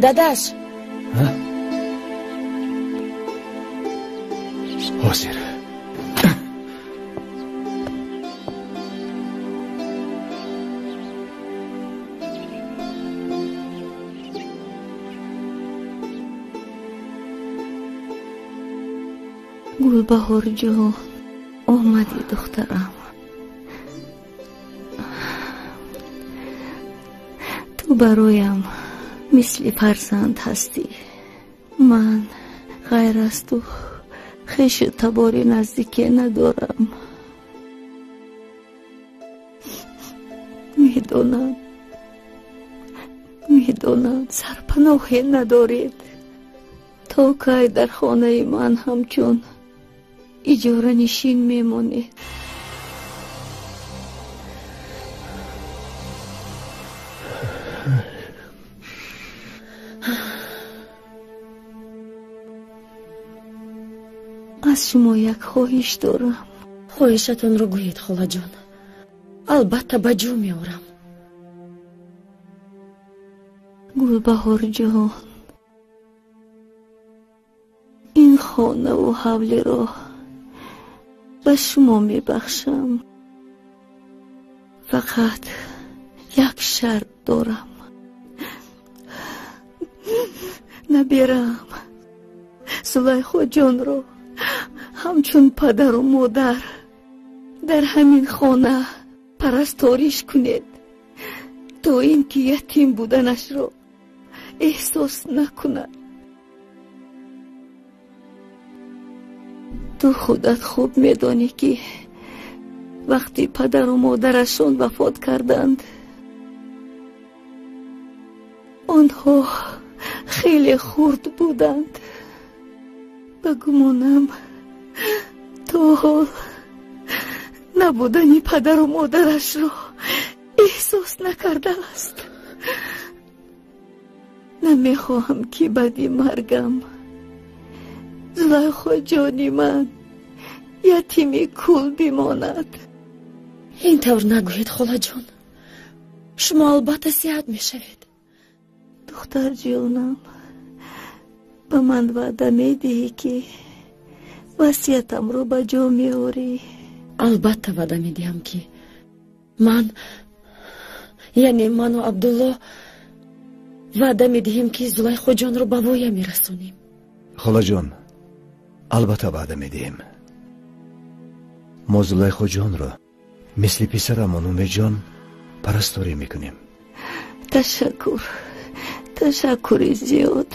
Дадаш. Ҳозир. Гулбаҳорҷон, омадӣ духтарам. Ту бароям мисли фарзанд ҳастӣ. Ман ғайр аз ту хешу табори наздике надорам. Медонам, медонам сарпаноҳе надоред. То кай дар хонаи ман ҳамчун иҷоранишин мемонед? Аз шумо як хоҳиш дорам. Хоҳишатонро гӯед, холаҷон. Албатта ба ҷо меорам. Гулбаҳорҷон, ин хонаву ҳавлиро ба шумо мебахшам. Фақат як шарт дорам. Наберам Зулайхоҷонро ҳамчун падару модар дар ҳамин хона парасториш кунед, то ин ки ятим буданашро эҳсос накунад. Ту худат хуб медонӣ, ки вақти падару модарашон вафот карданд, онҳо хеле хурд буданд. Ба гумонам то ҳол набудани падару модарашро эҳсос накардааст. Намехоҳам, ки баъди маргам Зулайхоҷони ман ятими кул бимонад. Ин тавр нагӯед, холаҷон. Шумо албатта сиҳат мешавед. Духтарҷонам, ба ман ваъда медиҳӣ, ки васиятамро ба ҷо меорӣ? Албатта ваъда медиҳам, ки ман, яъне ману Абдулло ваъда медиҳем, ки Зулайхоҷонро ба воя мерасонем. Холаҷон, албатта ваъда медиҳем. Мо Зулайхоҷонро мисли писарамон Умедҷон парасторӣ мекунем. Ташаккур, ташаккури зиёд.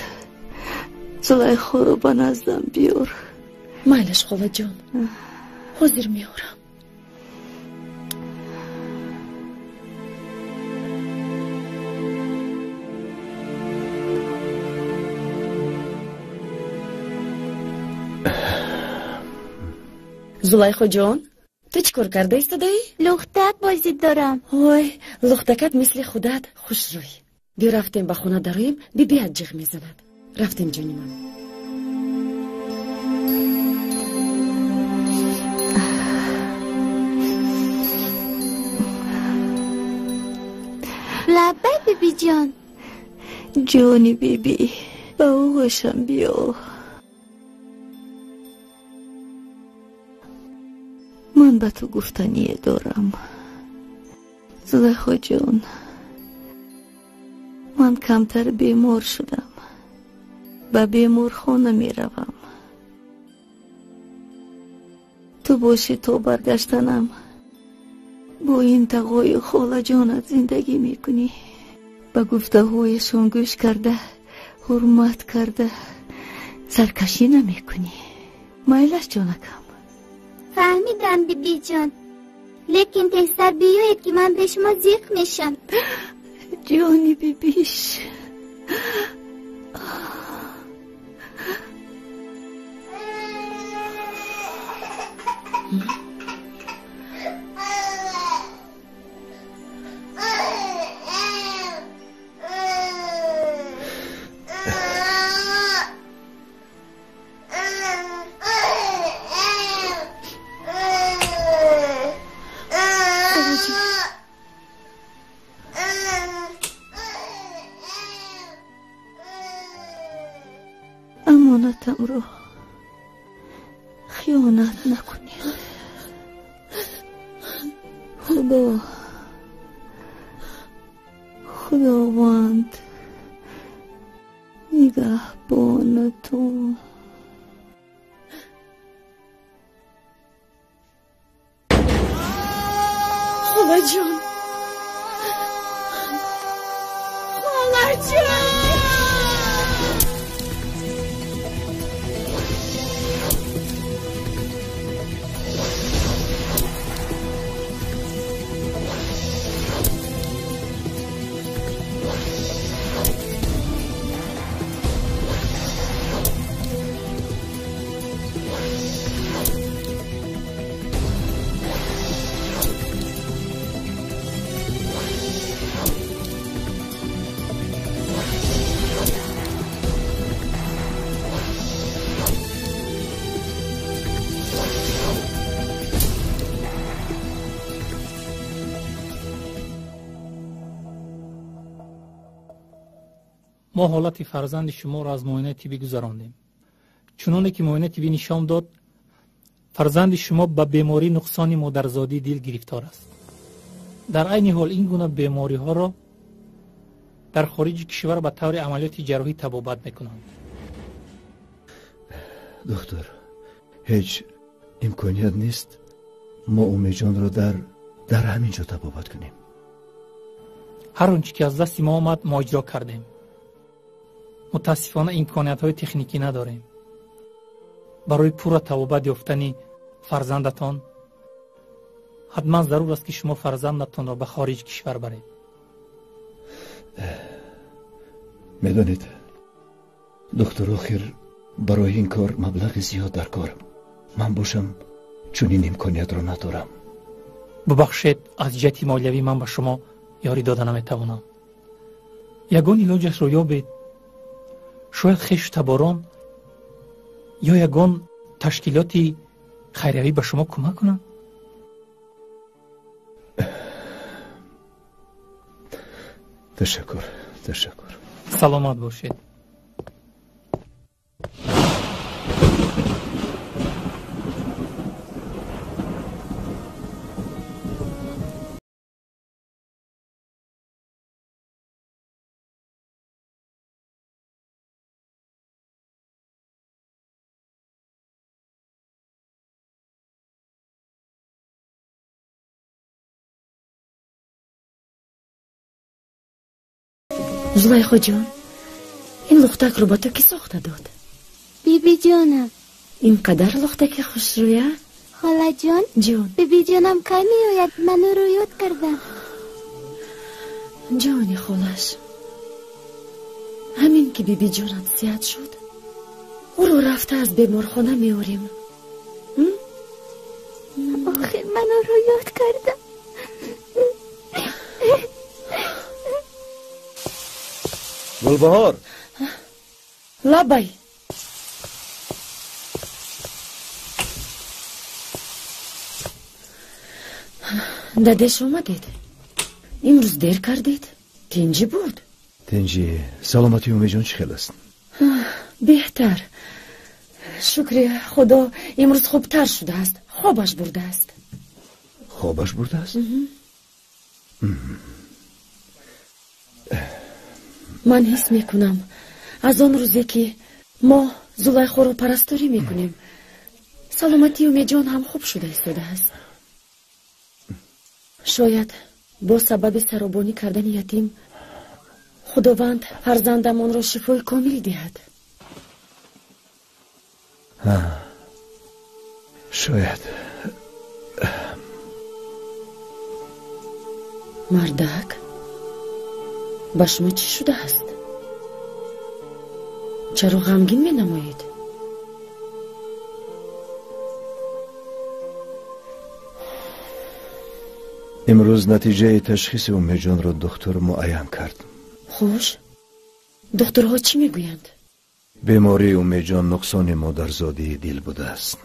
Зулайхоро ба наздам биёр. Майлаш, холаҷон, ҳозир меорам. Зулайхоҷон, ту чӣ кор карда истодаӣ? Лухтак бозӣ дорам. Ой, лухтакат мисли худат хушрӯй. Биё рафтем ба хона дароем, бибият ҷиғ мезанад. Рафтем, ҷони ман. Лаббай, бибиҷон. Ҷони биби, ба оғӯшам биё. Ман ба ту гуфтание дорам. Зулайхоҷон, ман камтар бемор шудам. Ба беморхона меравам. Ту бошӣ то баргаштанам бо ин тағою холаҷонат зиндагӣ мекунӣ. Ба гуфтаҳояшон гӯш карда, ҳурмат карда, саркашӣ намекунӣ. Майлаш, ҷонакам? Фаҳмидам, бибиҷон, лекин тезтар биёед, ки ман бе шумо зиқ мешам. Ҷони бибиш. Амонатамро хиёнат накунед. Худо, Худованд нигаҳбонатон. Холаҷон, холаҷон! Мо ҳолати фарзанди шуморо аз муоинаи тиббӣ гузарондем. Чуноне ки муоинаи тиббӣ нишон дод, фарзанди шумо ба бемории нуқсони модарзодии дил гирифтор аст. Дар айни ҳол ин гуна бемориҳоро дар хориҷи кишвар ба таври амалиёти ҷарроҳӣ табобат мекунанд. Доктор, ҳеҷ имконият нест мо Умедҷонро дар ҳамин ҷо табобат кунем? Ҳар он чӣ ки аз дасти мо омад, мо иҷро кардем. Мутаассифона имкониятҳои техникӣ надорем. Барои пурра табобат ёфтани фарзандатон ҳатман зарур аст, ки шумо фарзандатонро ба хориҷи кишвар баред. Медонед, доктор, охир барои ин кор маблағи зиёд дар кор. Ман бошам чунин имкониятро надорам. Бубахшед, аз ҷиҳати молиявӣ ман ба шумо ёрӣ дода наметавонам. Ягон илоҷашро ёбед. Шояд хешу таборон ё ягон ташкилоти хайриявӣ ба шумо кӯмак кунанд. Ташаккур, ташаккур. Саломат бошед. Зулайхоҷон, ин лухтакро ба ту кӣ сохта дод? Бибиҷонам. Ин қадар лухтаки хушрӯя? Холаҷон, ҷон, бибиҷонам кай меояд? Ман ӯро ёд кардам. Ҷони холаш, ҳамин ки бибиҷонат сиҳат шуд, ӯро рафта аз беморхона меорем. Охир ман ӯро ёд кардам. Гулбаҳор! Лабай! Дадеш омадед? Имрӯз дер кардед? Тинҷӣ буд? Тинҷӣ. Саломатии Умедҷон чӣ хел аст? Беҳтар. Шукри Худо, имрӯз хубтар шудааст. Хобаш бурдааст. Хобаш бурдааст? Ман ҳис мекунам, аз он рӯзе ки мо Зулайхоро парасторӣ мекунем, саломатии Умедҷон ҳам хуб шуда истодааст. Шояд бо сабаби саробонӣ кардани ятим Худованд фарзандамонро шифои комил диҳад. Шояд. Мардак, ба шумо чӣ шудааст? Чаро ғамгин менамоед? Имрӯз натиҷаи ташхиси Умедҷонро духтур муайян кард. Хуш, духтурҳо чӣ мегӯянд? Бемории Умедҷон нуқсони модарзодии дил будааст.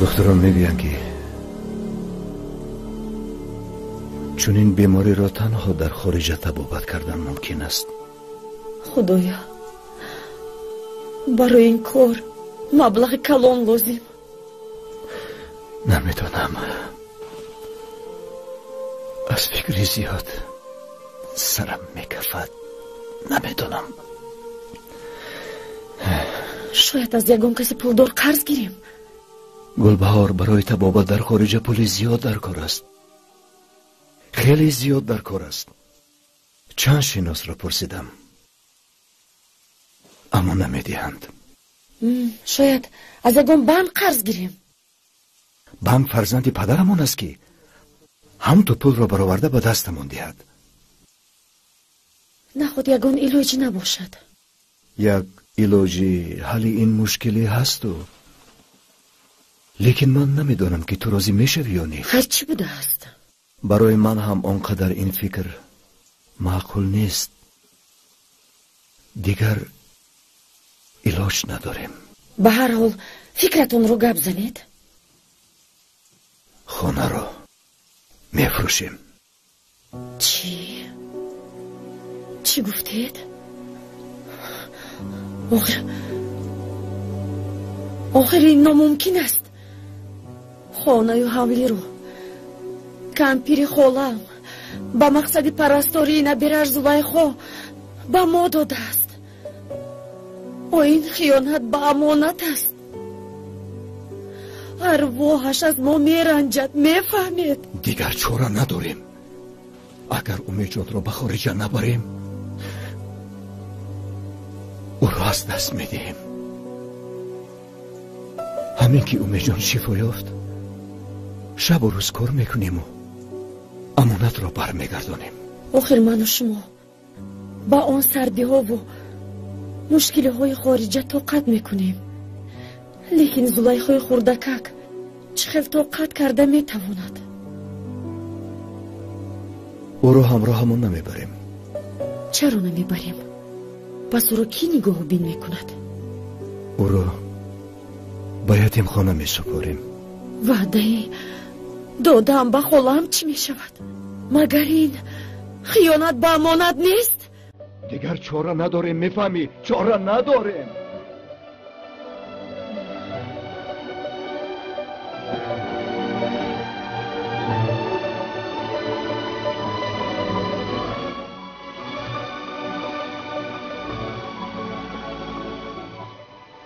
Духтурон мегӯянд, ки чунин бемориро танҳо дар хориҷа табобат кардан мумкин аст. Худоё, Барои ин кор маблағи калон лозим. Намедонам. Аз фикри зиёд сарам мекафад. Намедонам. Шояд аз ягон каси пулдор қарз гирем. Гулбаҳор, барои табобат дар хориҷа пули зиёд дар кор аст. Хеле зиёд дар кор аст. Чанд шиносро пурсидам, аммо намедиҳанд. Шояд аз ягон банк қарз гирем. Банк фарзанди падарамон аст, ки ҳам ту пулро бароварда ба дастамон диҳад. Наход ягон илоҷ набошад. Як илоҷи ҳалли ин мушкилӣ ҳасту, лекин ман намедонам, ки ту розӣ мешавӣ ё не. Ҳар чӣ будааст. Барои ман ҳам он қадар ин фикр маъқул нест. Дигар илоҷ надорем. Ба ҳар ҳол фикратонро гап занед. Хонаро мефурӯшем. Чӣ? Чӣ гуфтед? Охир ин номумкин аст. Хонаю ҳавлиро кампири холам ба мақсади парастории набираш Зулайхо ба мо додааст. О, ин хиёнат ба амонат аст. Арвоҳаш аз мо меранҷад, мефаҳмед? Дигар чора надорем. Агар Умедҷонро ба хориҷа набарем, ӯро аз даст медиҳем. Ҳамин ки Умедҷон шифо ёфт, шабу рӯз кор мекуниму амонатро бармегардонем. Охир ману шумо ба он сардиҳову мушкилиҳои хориҷа тоқат мекунем, лекин Зулайхои хурдакак чӣ хел тоқат карда метавонад? Ӯро ҳамроҳамон намебарем. Чаро намебарем? Пас ӯро кӣ нигоҳубин мекунад? Ӯро ба ятимхона месупорем. Ваъдаи додаам ба холаам чӣ мешавад? Магар ин хиёнат ба амонат нест? Дигар чора надорем, мефаҳмӣ? Чора надорем.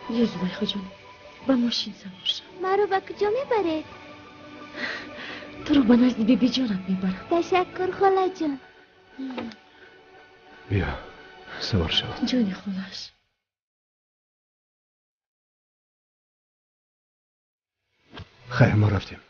Биё, Зулайхоҷон, ба мошин савор шав. Маро ба куҷо мебаред? Туро ба назди бибиҷонат мебарам. Ташаккур, холаҷон. Биё, савор шав. Ҷони холаш. Хайр, мо рафтем.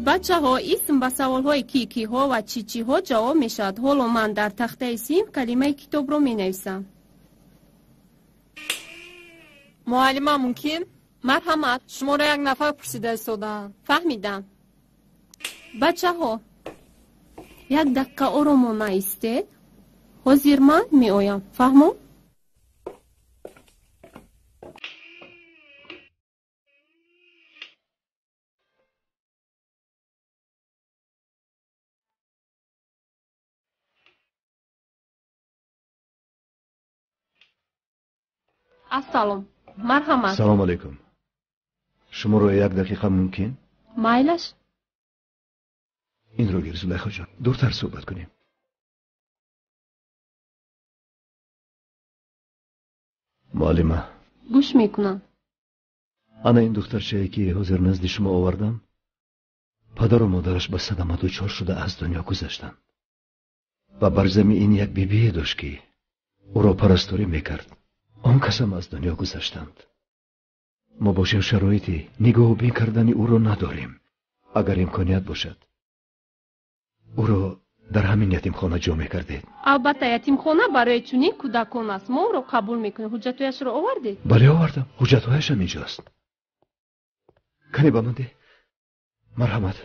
Бачаҳо, исм ба саволҳои ки, киҳо ва чӣ чиҳо ҷавоб мешавад. Ҳоло ман дар тахтаи синф калимаи китобро менависам. Муаллима, мумкин? Марҳамат. Шуморо як нафар пурсида истодаанд. Фаҳмидам. Бачаҳо, як дақиқа оромона истед. Ҳозир ман меоям. Фаҳмо? Ассалом, марҳамат. Салом алейкум. Шуморо як дақиқа мумкин? Майлаш. Инро гир, Зулайхоҷон, дуртар суҳбат кунем. Муаллима. Гӯш мекунам. Ана ин духтарчае, ки ҳозир назди шумо овардам, падару модараш ба садама дучор шуда аз дунё гузаштанд. Ва бар замин ин як бибие дошт, ки ӯро парасторӣ мекард. Он касам аз дунё гузаштанд. Мо бошем шароити нигоҳубин кардани ӯро надорем. Агар имконият бошад, ӯро дар ҳамин ятимхона ҷо мекардед. Албатта, ятимхона барои чунин кӯдакон аст. Мо ӯро қабул мекунем. Ҳуҷҷатҳояшро овардед? Бале, овардам. Ҳуҷҷатҳояшам инҷост. Кане ба ман деҳ. Марҳамат.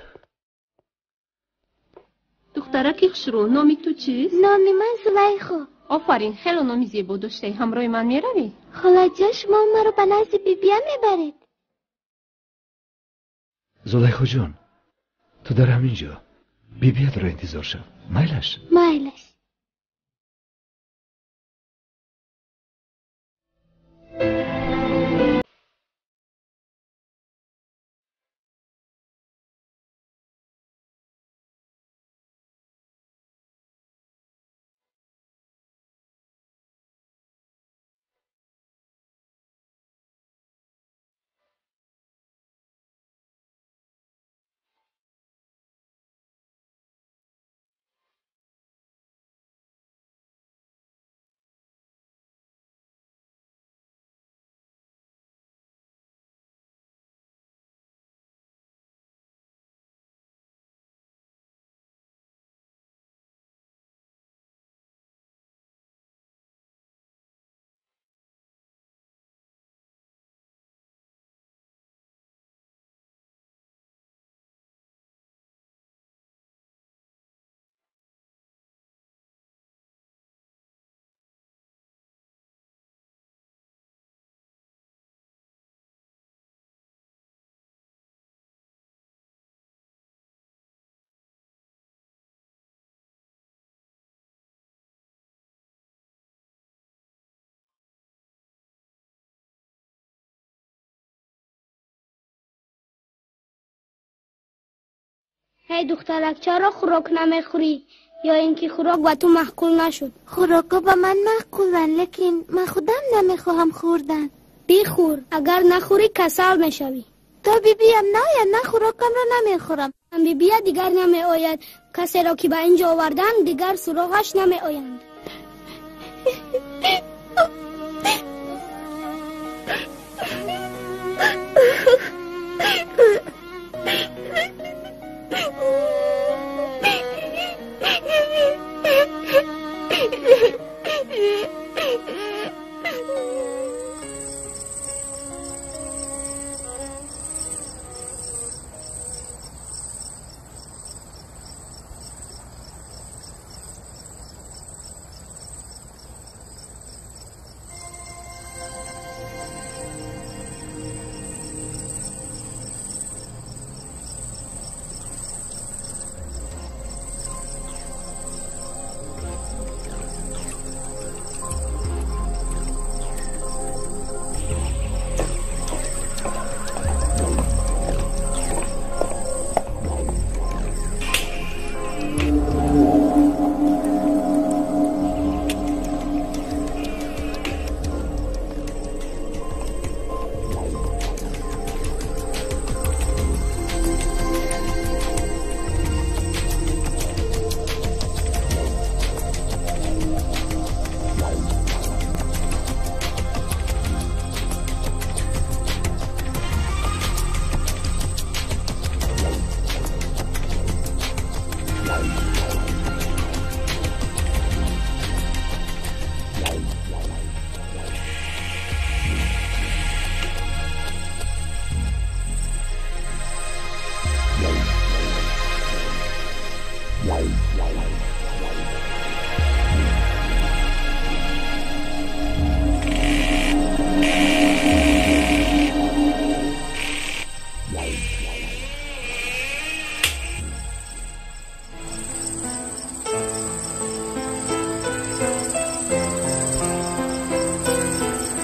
Духтараки хушрӯ, номи ту чист? Номи ман Зулайхо. Офарин, хело номи зебо доштаӣ. Ҳамроҳи ман меравӣ? Холаҷон, шумо маро ба назди бибиям мебаред? Зулайхоҷон, ту дар ҳамин ҷо бибиятро интизор шав. Майлаш? Майлаш. Эй духтарак, чаро хӯрок намехӯрӣ? Ё ин ки хӯрок ба ту маъқул нашуд? Хӯрокҳо ба ман маъқуланд, лекин ман худам намехоҳам хӯрдан. Бихӯр, агар нахӯрӣ касал мешавӣ. То бибиям наояд, ман хӯрокамро намехӯрам. Бибия дигар намеояд. Касеро ки ба инҷо оварданд, дигар суроғаш намеоянд.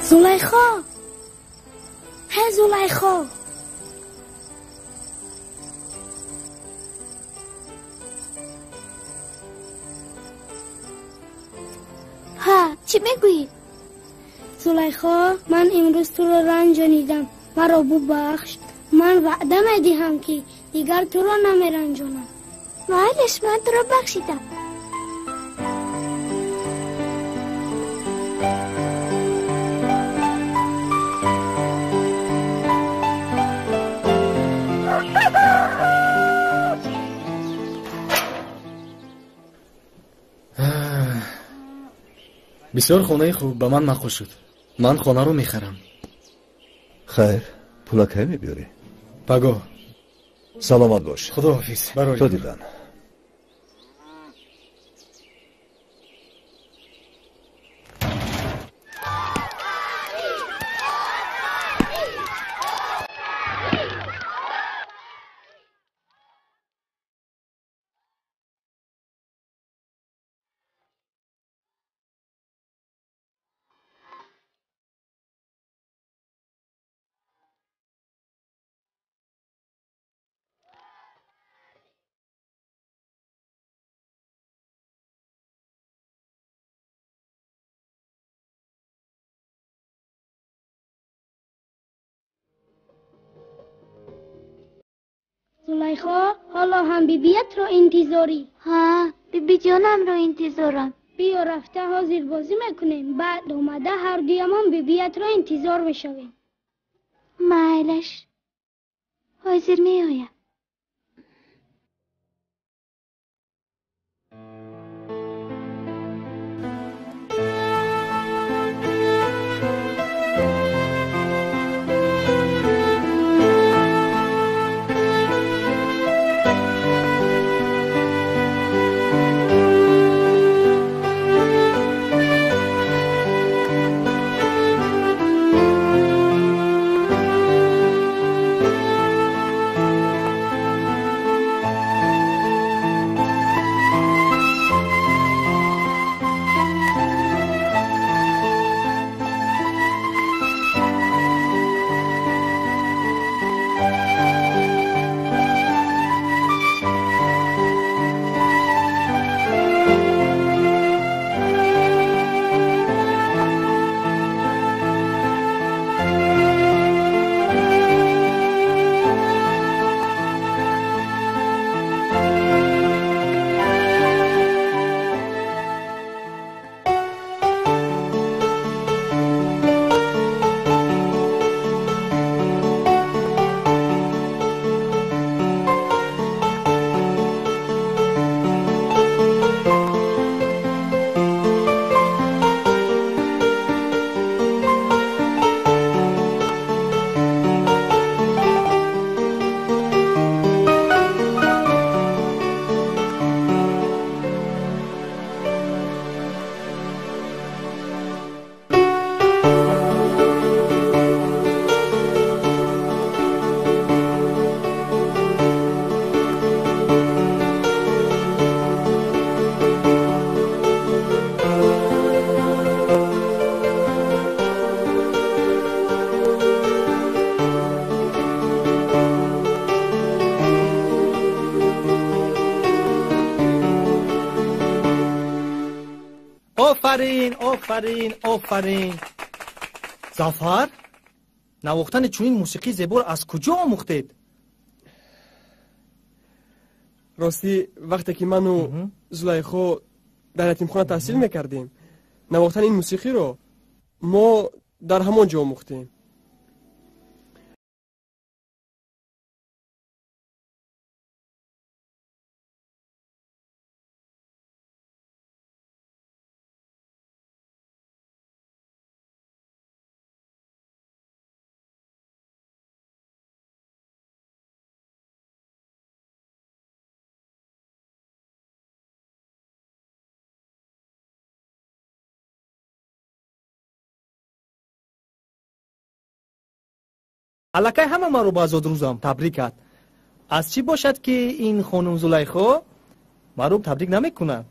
Зулайхо! Ҳе Зулайхо! Ҳа, чӣ мегӯӣ? Зулайхо, ман имрӯз туро ранҷонидам. Маро бубахш. Ман ваъда медиҳам, ки дигар туро намеранҷонам. Майлаш, ман туро бахшидам. Бисёр хонаи хуб, ба ман маъқул шуд. Ман хонаро мехарам. Хайр, пула кай мебиёрӣ? Пагоҳ. Саломат бош. Худоҳофиз. Барои то дидан. Зулайхо, ҳоло ҳам бибиятро интизорӣ? Ҳа, бибиҷонамро интизорам. Биё рафта ҳозир бозӣ мекунем, баъд омада ҳардуямон бибиятро интизор мешавем. Майлаш, ҳозир меоям. Офарин, офарин, офарин. Зафар, навохтани чунин мусиқии зеборо аз куҷо омӯхтед? Ростӣ, вақте ки ману Зулайхо дар ятимхона таҳсил мекардем, навохтани ин мусиқиро мо дар ҳамон ҷо омӯхтем. Аллакай ҳама маро ба зодрӯзам табрик кард. Аз чӣ бошад, ки ин хонум Зулайхо маро табрик намекунад?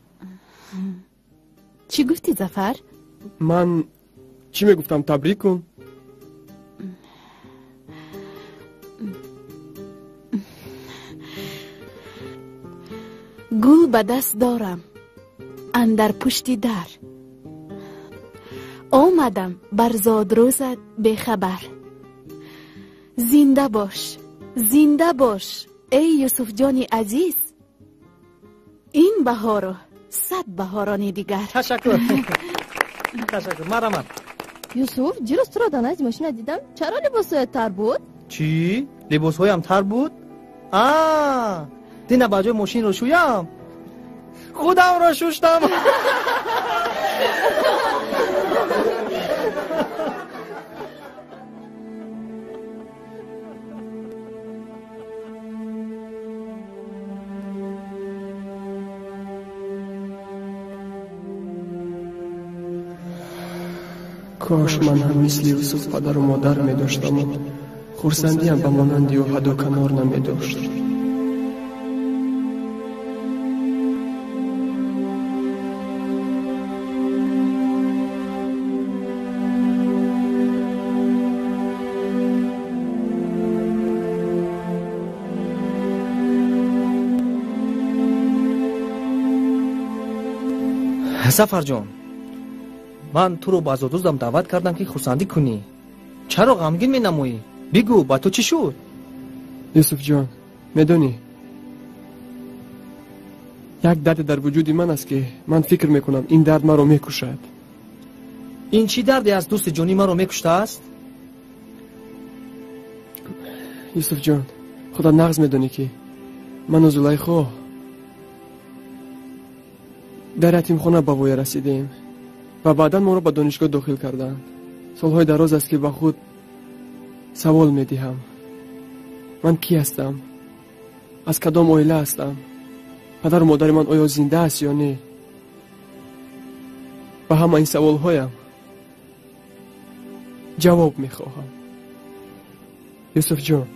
Чӣ гуфтӣ, Зафар? Ман чӣ мегуфтам, табрик кун. Гул ба даст дорам андар пушти дар, омадам бар зодрӯзат бехабар. Зинда бош, зинда бош, эй Юсуфҷони азиз. Ин баҳору 100 баҳорони дигар. Ташаккур, ташаккур, марҳамат. Юсуф, дирӯз туро дар назди мошина дидам. Чаро либосҳоят тар буд? Чӣ? Либосҳоям тар буд? А, дина ба ҷои мошинро шӯям, худамро шуштам. Кош ман ҳам мисли Юсуф падару модар медоштаму хурсандиам ба монанди ӯ ҳаду канор намедошт. Зафарҷон, ман туро ба зодрӯзам даъват кардам, ки хурсандӣ кунӣ. Чаро ғамгин менамоӣ? Бигӯ, ба ту чӣ шуд? Юсуфҷон, медонӣ, як дарде дар вуҷуди ман аст, ки ман фикр мекунам ин дард маро мекушад. Ин чӣ дарде аз дӯсти ҷонӣ маро мекуштааст? Юсуфҷон, худат нағз медонӣ, ки ману Зулайхо дар ятимхона ба воя расидем ва баъдан моро ба донишгоҳ дохил карданд. Солҳои дароз аст, ки ба худ савол медиҳам: ман кӣ ҳастам? Аз кадом оила ҳастам? Падару модари ман оё зинда аст ё не? Ба ҳама ин саволҳоям ҷавоб мехоҳам. Юсуфҷон,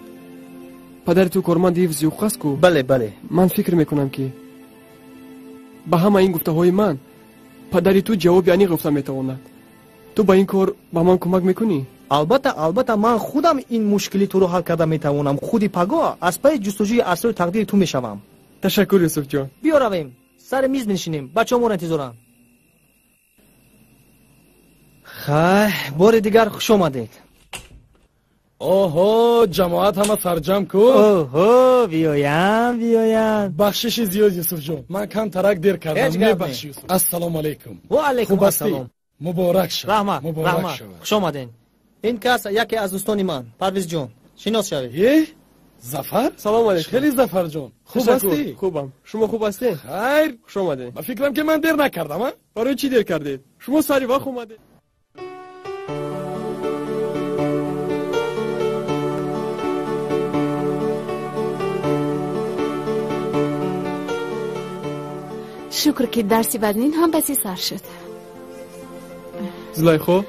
падари ту корманди ҳифзи ҳуқуқ аст ку? Бале, бале. Ман фикр мекунам, ки ба ҳама ин гуфтаҳои ман падари ту ҷавоби аниқ ёфта метавонад. Ту ба ин кор ба ман кӯмак мекунӣ? Албатта, албатта, ман худам ин мушкили туро ҳал карда метавонам. Худи пагоҳ аз пайи ҷустуҷӯи асрори тақдири ту мешавам. Ташаккур, Юсуфҷон. Биё равем, сари миз менишинем, бачаҳо моро интизоранд. Хай, бори дигар хуш омадед. Оҳо, ҷамоат ҳама сарҷам ку. Оҳо, биёянд, биёянд. Бахшиши зиёд, Юсуфҷон, ман камтарак дер кардам. Мебахши, Юсуф. Ассалому алайкум. Ва алайкум ассалом. Муборак шавад. Раҳмат, раҳмат. Хуш омадед. Ин кас яке аз дӯстони ман, Парвизҷон. Шинос шавед. Е, Зафар? Салому алайкум. Хеле Зафарҷон, хуб ҳастӣ? Хубам. Шумо хуб ҳастед? Хайр. Хуш омадед. Ба фикрам, ки ман дер накардам, а? Барои чӣ дер кардед? Шумо сари вақт омадед. Шукр, ки дарси вазнин ҳам паси сар шуд. Зулайхо,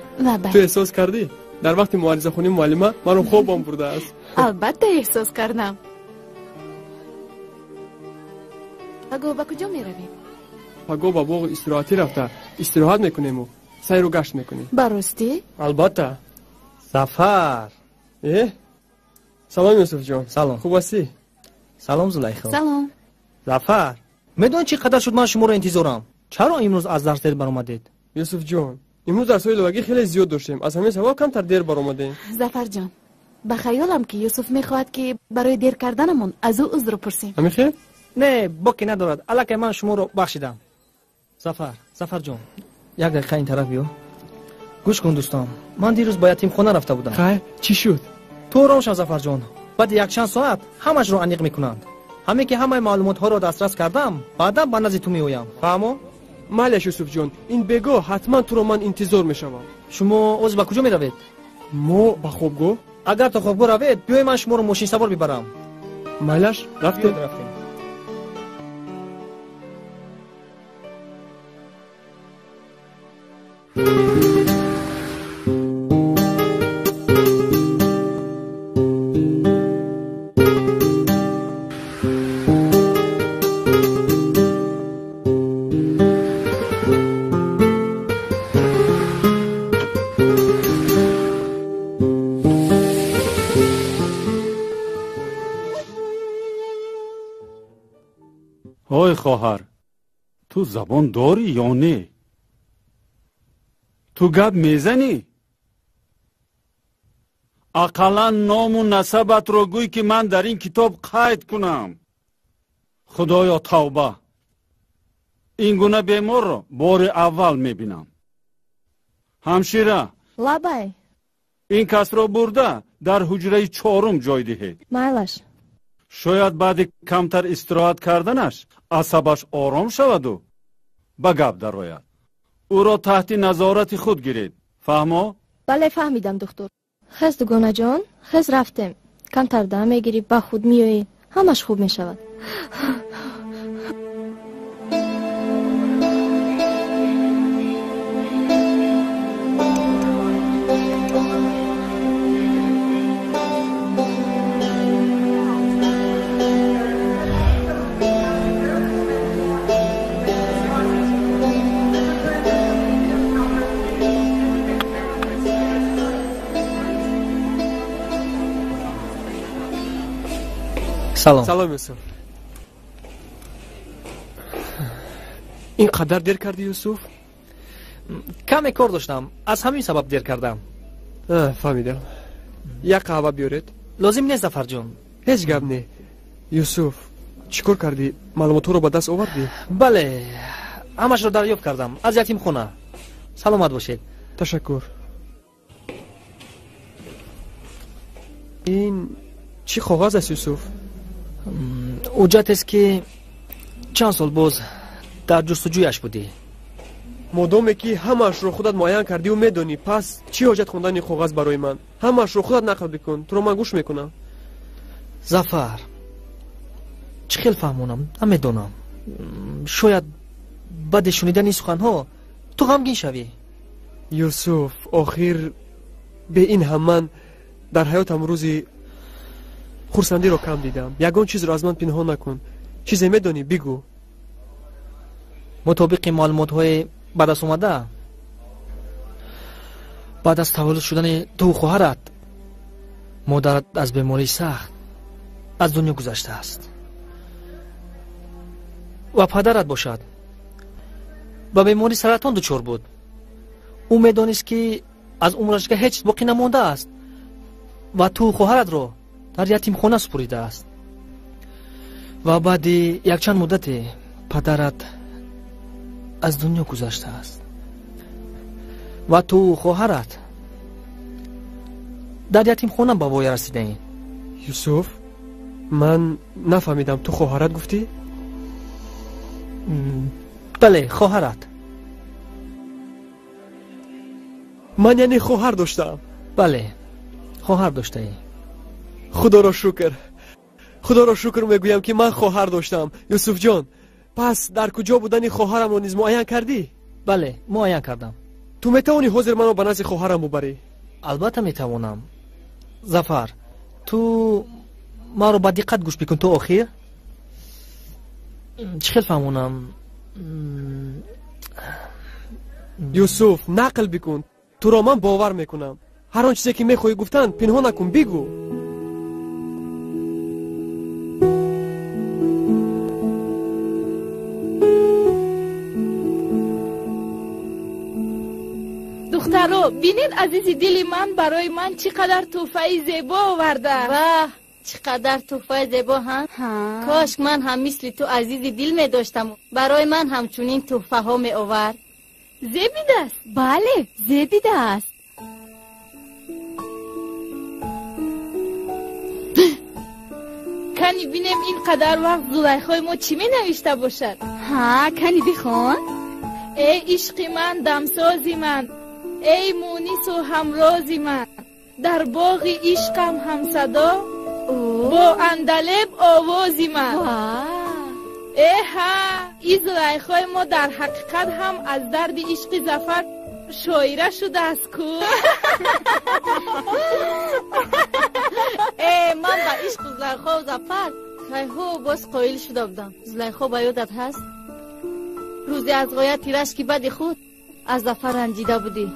ту эҳсос кардӣ, дар вақти муарризахонии муаллима маро хобам бурдааст? Албатта, эҳсос кардам. Пагоҳ ба куҷо меравем? Пагоҳ ба боғи истироҳатӣ рафта истироҳат мекунему сайру гашт мекунем. Ба ростӣ? Албатта. Зафар. Э, салом, Юсуфҷон. Салом. Хуб ҳастӣ? Салом, Зулайхо. Салом. Зафар, медонӣ чӣ қадар шуд ман шуморо интизорам? Чаро имрӯз аз дарс дер баромадед? Юсуфҷон, имрӯз дарсҳои иловагӣ хеле зиёд доштем, аз ҳамин сабаб камтар дер баромадем. Зафарҷон, ба хаёлам, ки Юсуф мехоҳад, ки барои дер карданамон аз ӯ узр пурсем. Ҳамин хел? Не, боке надорад, аллакай ман шуморо бахшидам. Зафар, Зафарҷон, як дақиқа ин тараф биё. Гӯш кун, дӯстон, ман дирӯз ба ятимхона рафта будам. Хайр, чӣ шуд? Ту ором шав, Зафарҷон. Баъди якчанд соат ҳамашро аниқ мекунанд. Ҳаме ки ҳамаи маълумотҳоро дастрас кардам, баъдан ба назди ту меоям. Фаҳмо? Майлаш, Юсуфҷон, ин бегоҳ ҳатман туро ман интизор мешавам. Шумо оз ба куҷо меравед? Мо ба хобгоҳ. Агар то хобгоҳ равед, биёй ман шуморо мошинсавор бибарам. Майлаш, рафтем. Рафтем. Ой хоҳар, ту забон дорӣ ё не? Ту гап мезанӣ? Ақаллан ному насабатро гӯй, ки ман дар ин китоб қайд кунам. Худоё, тавба! Ин гуна беморро бори аввал мебинам. Ҳамшира! Лабай. Ин касро бурда дар ҳуҷраи чорум ҷой диҳед. Майлаш. Шояд баъди камтар истироҳат карданаш асабаш ором шаваду ба гап дарояд. Ӯро таҳти назорати худ гиред. Фаҳмо? Бале, фаҳмидам, духтур. Хез, дугонаҷон, хез, рафтем. Камтар дам мегирӣ, ба худ меоӣ, ҳамаш хуб мешавад. Салом. Салом, Юсуф. Ин қадар дер кардӣ, Юсуф? Каме кор доштам, аз ҳамин сабаб дер кардам. Фаҳмидам. Як қаҳва биёред. Лозим нест, Зафарҷон. Ҳеҷ гап не. Юсуф, чӣ кор кардӣ? Маълумотҳоро ба даст овардӣ? Бале, ҳамашро дарёфт кардам аз ятимхона. Саломат бошед. Ташаккур. Ин чӣ коғаз аст, Юсуф? Ҳуҷҷатест, ки чанд сол боз дар ҷустуҷӯяш будӣ. Модоме ки ҳамаашро худат муайян кардиву медонӣ, пас чӣ ҳоҷат хондани коғаз барои ман? Ҳамаашро худат нақл бикун, туро ман гӯш мекунам. Зафар, чӣ хел фаҳмонам намедонам. Шояд баъди шунидани суханҳо ту ғамгин шавӣ. Юсуф, охир бе ин ҳам ман дар ҳаётам рӯзи хурсандиро кам дидам. Ягон чизро аз ман пинҳон накун. Чизе медонӣ, бигӯ. Мутобиқи маълумотҳои ба даст омада, баъд аз таваллуд шудани ту хоҳарат, модарат аз бемории сахт аз дунё гузаштааст ва падарат бошад ба бемории саратон дучор буд. Ӯ медонист, ки аз умраш ҳеҷ боқӣ намондааст ва ту хоҳаратро дар ятимхона супуридааст. Ва баъди якчанд муддате падарат аз дунё гузаштааст ва ту хоҳарат дар ятимхона ба воя расидаед. Юсуф, ман нафаҳмидам, ту хоҳарат гуфтӣ? Бале, хоҳарат. Ман яъне хоҳар доштаам? Бале, хоҳар доштаӣ. Худоро шукр, худоро шукр мегӯям, ки ман хоҳар доштам. Юсуфҷон, пас дар куҷо будани хоҳарамро низ муайян кардӣ? Бале, муайян кардам. Ту метавонӣ ҳозир маро ба назди хоҳарам бубарӣ? Албатта метавонам. Зафар, ту маро ба диққат гӯш бикун то охир. Чӣ хел фаҳмонам? Юсуф, нақл бикун, туро ман бовар мекунам. Ҳар он чизе ки мехоҳӣ гуфтан, пинҳон накун, бигӯ. Духтаро, бинед, азизи дили ман барои ман чӣ қадар тӯҳфаи зебо овардааст. Ваҳ, чӣ қадар тӯҳфаи зебо, ҳа? Кош ман ҳам мисли ту азизи дил медоштам, барои ман ҳамчунин тӯҳфаҳо меовард. Зебидааст? Бале, зебидааст. Кани бинем ин қадар вақт Зулайхои мо чӣ менавишта бошад? Ҳа, кани бихон. Эй ишқи ман, дамсози ман, эй мунису ҳамрози ман, дар боғи ишқам ҳамсадо, бо андалеб овози ман. Эҳа, и Зулайхои мо дар ҳақиқат ҳам аз дарди ишқи Зафар шоира шудааст ку. Э, ман ба ишқи Зулайхо Зафар кайҳо боз қоил шуда будам. Зулайхо ба ёдат ҳаст? Рӯзе аз ғояти рашки бади худ аз Зафар ранҷида будӣ.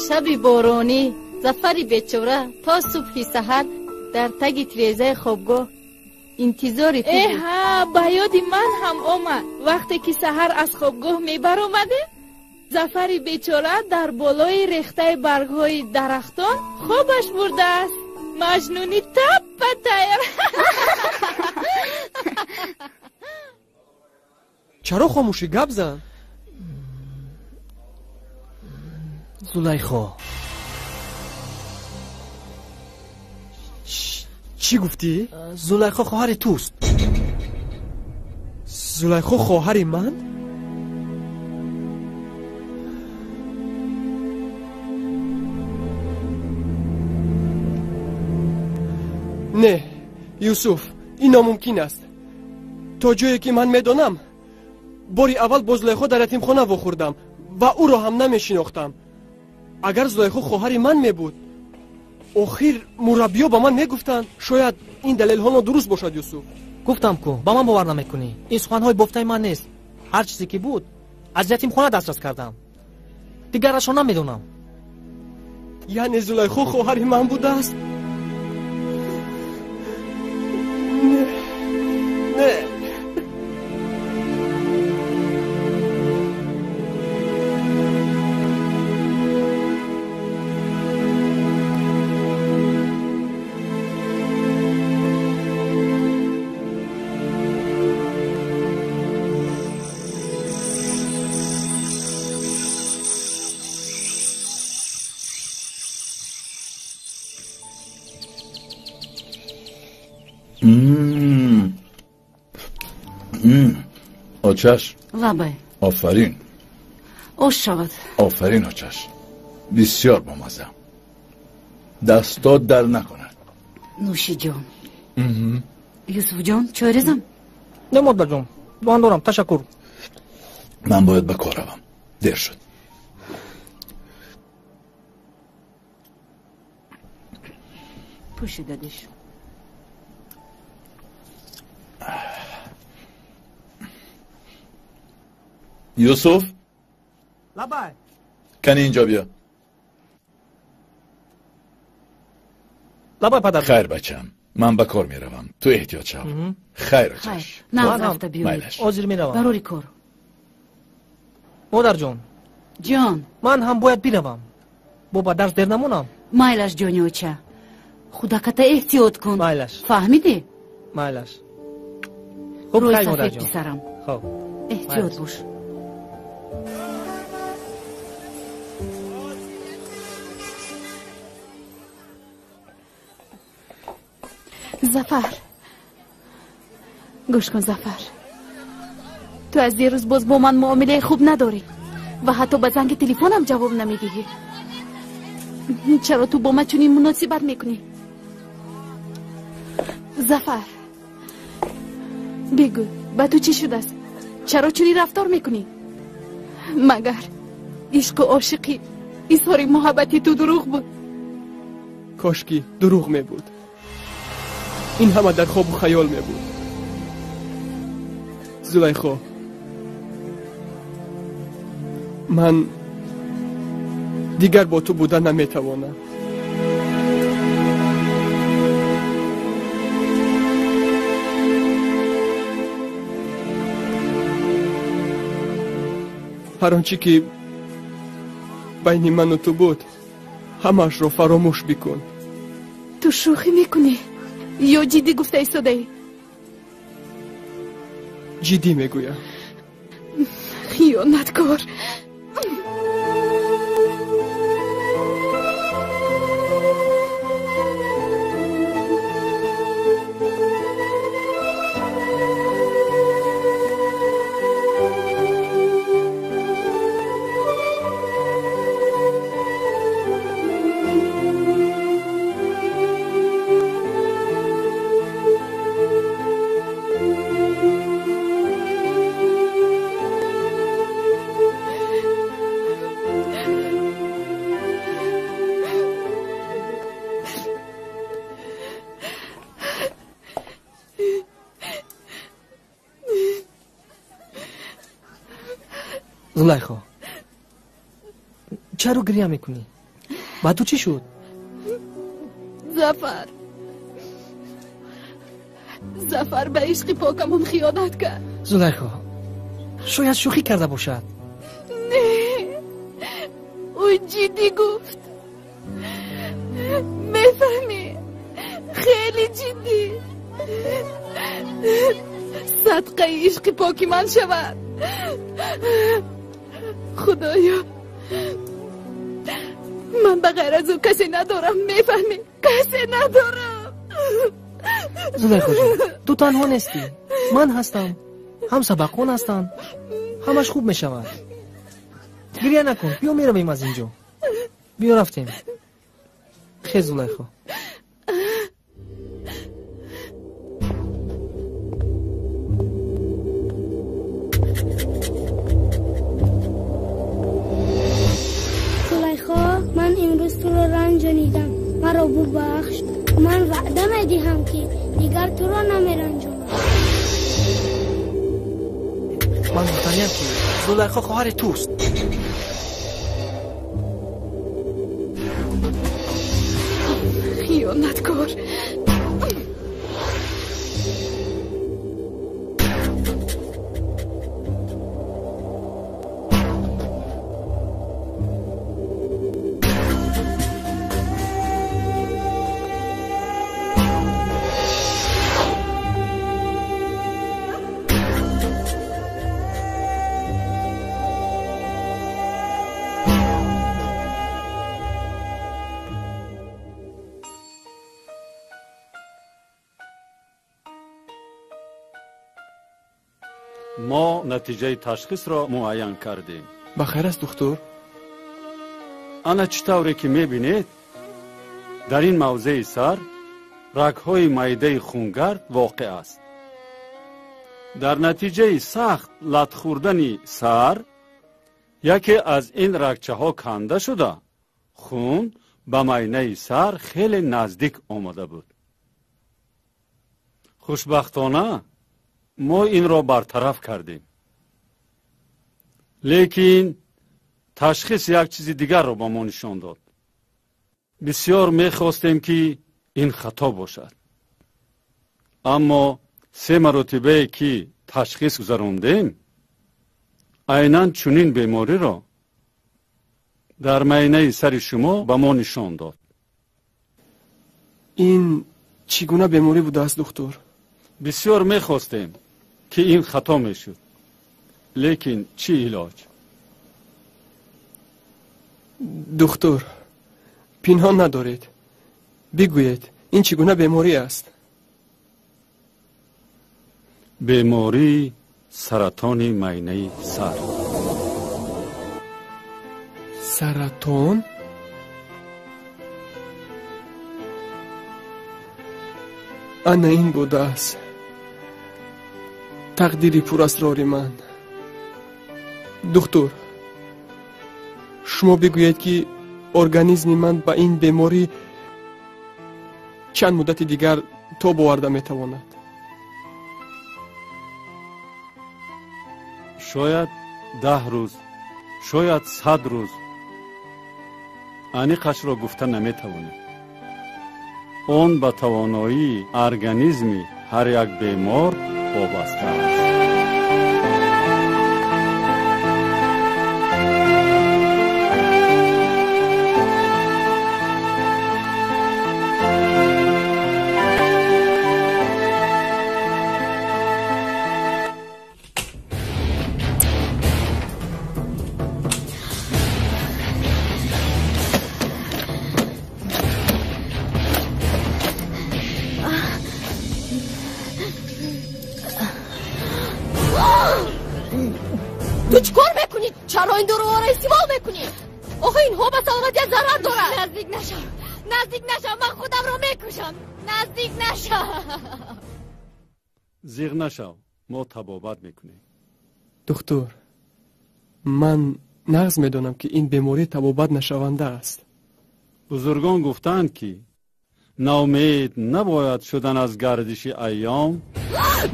Шаби боронӣ Зафари бечора то субҳи саҳар дар таги тирезаи хобгоҳ интизори ту буд. Эҳа, ба ёди ман ҳам омад. Вақте ки саҳар аз хобгоҳ мебаромадем, Зафари бечора дар болои рехтаи баргҳои дарахтон хобаш бурдааст. Маҷнуни таппа тайёр. Чаро хомӯшӣ? Гап зан. Зулайхо. Чӣ гуфтӣ? Зулайхо хоҳари туст. Зулайхо хоҳари ман? Не, Юсуф, ин номумкин аст. То ҷое ки ман медонам, бори аввал бо Зулайхо дар ятимхона вохӯрдам ва ӯро ҳам намешинохтам. Агар Зулайхо хоҳари ман мебуд, охир мураббиё ба ман мегуфтанд. Шояд ин далелҳо нодуруст бошад, Юсуф. Гуфтам ку, ба ман бовар намекунӣ. Ин суханҳои бофтаи ман нест. Ҳар чизе ки буд аз ятимхона дастрас кардам, дигарашро намедонам. Яъне Зулайхо хоҳари ман будааст? Очаш? Лабай. Офарин. Ош шавад. Офарин, очаш. Бисёр бомаза. Дастот дар накунад. Нӯши ҷон. Юсуфҷон, чой резам? Не, модарҷон, ман дорам, ташаккур. Ман бояд ба кор равам. Дер шуд. Пӯшидадиш. Юсуф? Лабай. Кани инҷо биё. Лабай, падар. Хайр, бачам. Ман ба кор меравам. Ту эҳтиёт шав. Хайр, очаш. Нағз рафта биёед. Ҳозир меравам. Барори кор. Модарҷон. Ҷон. Ман ҳам бояд биравам. Бо ба дарс дер намонам. Майлаш, ҷони оча. Худаката эҳтиёт кун. Майлаш. Фаҳмидӣ? Майлаш. Хуб, хайр, модарҷон. Писарам. Хуб. Эҳтиёт бош. Зафар, гӯш кун, Зафар, ту аз дирӯз боз бо ман муомилаи хуб надорӣ ва ҳатто ба занги телефонам ҷавоб намедиҳӣ. Чаро ту бо ман чунин муносибат мекунӣ? Зафар, бигӯ, ба ту чӣ шудааст? Чаро чунин рафтор мекунӣ? Магар ишқу ошиқӣ, изҳори муҳаббати ту дурӯғ буд? Кошки дурӯғ мебуд. Ин ҳама дар хобу хаёл мебуд. Зулайхо, ман дигар бо ту буда наметавонам. Ҳар он чӣ ки байни ману ту буд, ҳамаашро фаромӯш бикун. Ту шӯхӣ мекунӣ ё ҷиддӣ гуфта истодаӣ? Ҷиддӣ мегӯям. Хиёнаткор. Зулайхо, чаро гиря мекунӣ? Ба ту чӣ шуд? Зафар, Зафар ба ишқи покамон хиёнат кард. Зулайхо, шояд шӯхӣ карда бошад. Не, ӯ ҷиддӣ гуфт. Мефаҳмӣ, хеле ҷиддӣ. Садқаи ишқи поки ман шавад. Худоё, ман ба ғайр аз ӯ касе надорам, мефаҳмӣ? Касе надорам. Зулайхоҷон, ту танҳо нестӣ. Ман ҳастам, ҳам сабақхон ҳастанд. Ҳамаш хуб мешавад. Гиря накун, биё меравем аз инҷо. Биё рафтем. Хез, Зулайхо. Ман имрӯз туро ранҷонидам. Маро бубахш. Ман ваъда медиҳам, ки дигар туро намеранҷонам. Ман гуфтаниям, ки Зулайхо хоҳари туст. Хиёнаткор. Мо натиҷаи ташхисро муайян кардем. Ба хайр аст, духтур? Ана чӣ тавре ки мебинед, дар ин мавзеи сар рагҳои майдаи хунгард воқеъ аст. Дар натиҷаи сахт лат хӯрдани сар яке аз ин рагчаҳо канда шуда, хун ба майнаи сар хеле наздик омада буд. Хушбахтона мо инро бартараф кардем. Лекин ташхис як чизи дигарро ба мо нишон дод. Бисёр мехостем, ки ин хато бошад. Аммо се маротибае ки ташхис гузарондем, айнан чунин бемориро дар майнаи сари шумо ба мо нишон дод. Ин чӣ гуна беморӣ будааст, духтур? Бисёр мехостем, ки ин хато мешуд. Лекин чӣ илоҷ? Духтур, пинҳон надоред. Бигӯед, ин чӣ гуна беморӣ аст? Бемории саратони майнаи сар. Саратон? Ана ин будааст тақдири пурасрори ман. Духтур, шумо бигӯед, ки организми ман ба ин беморӣ чанд муддати дигар тоб оварда метавонад? Шояд 10 рӯз, шояд 100 рӯз. Аниқашро гуфта наметавонем. Он ба тавоноии организми ҳар як бемор вобаста аст. Ту чӣ кор мекунӣ? Чаро ин доруҳоро истифода мекунӣ? Охо, инҳо ба саломатият зарар дорад. Наздик нашав, наздик нашав, ман худамро мекушам. Наздик нашав. Зиғ нашав, мо табобат мекунем. Духтур, ман нағз медонам, ки ин беморӣ табобат нашаванда аст. Бузургон гуфтаанд, ки ноумед набояд шудан аз гардиши айём.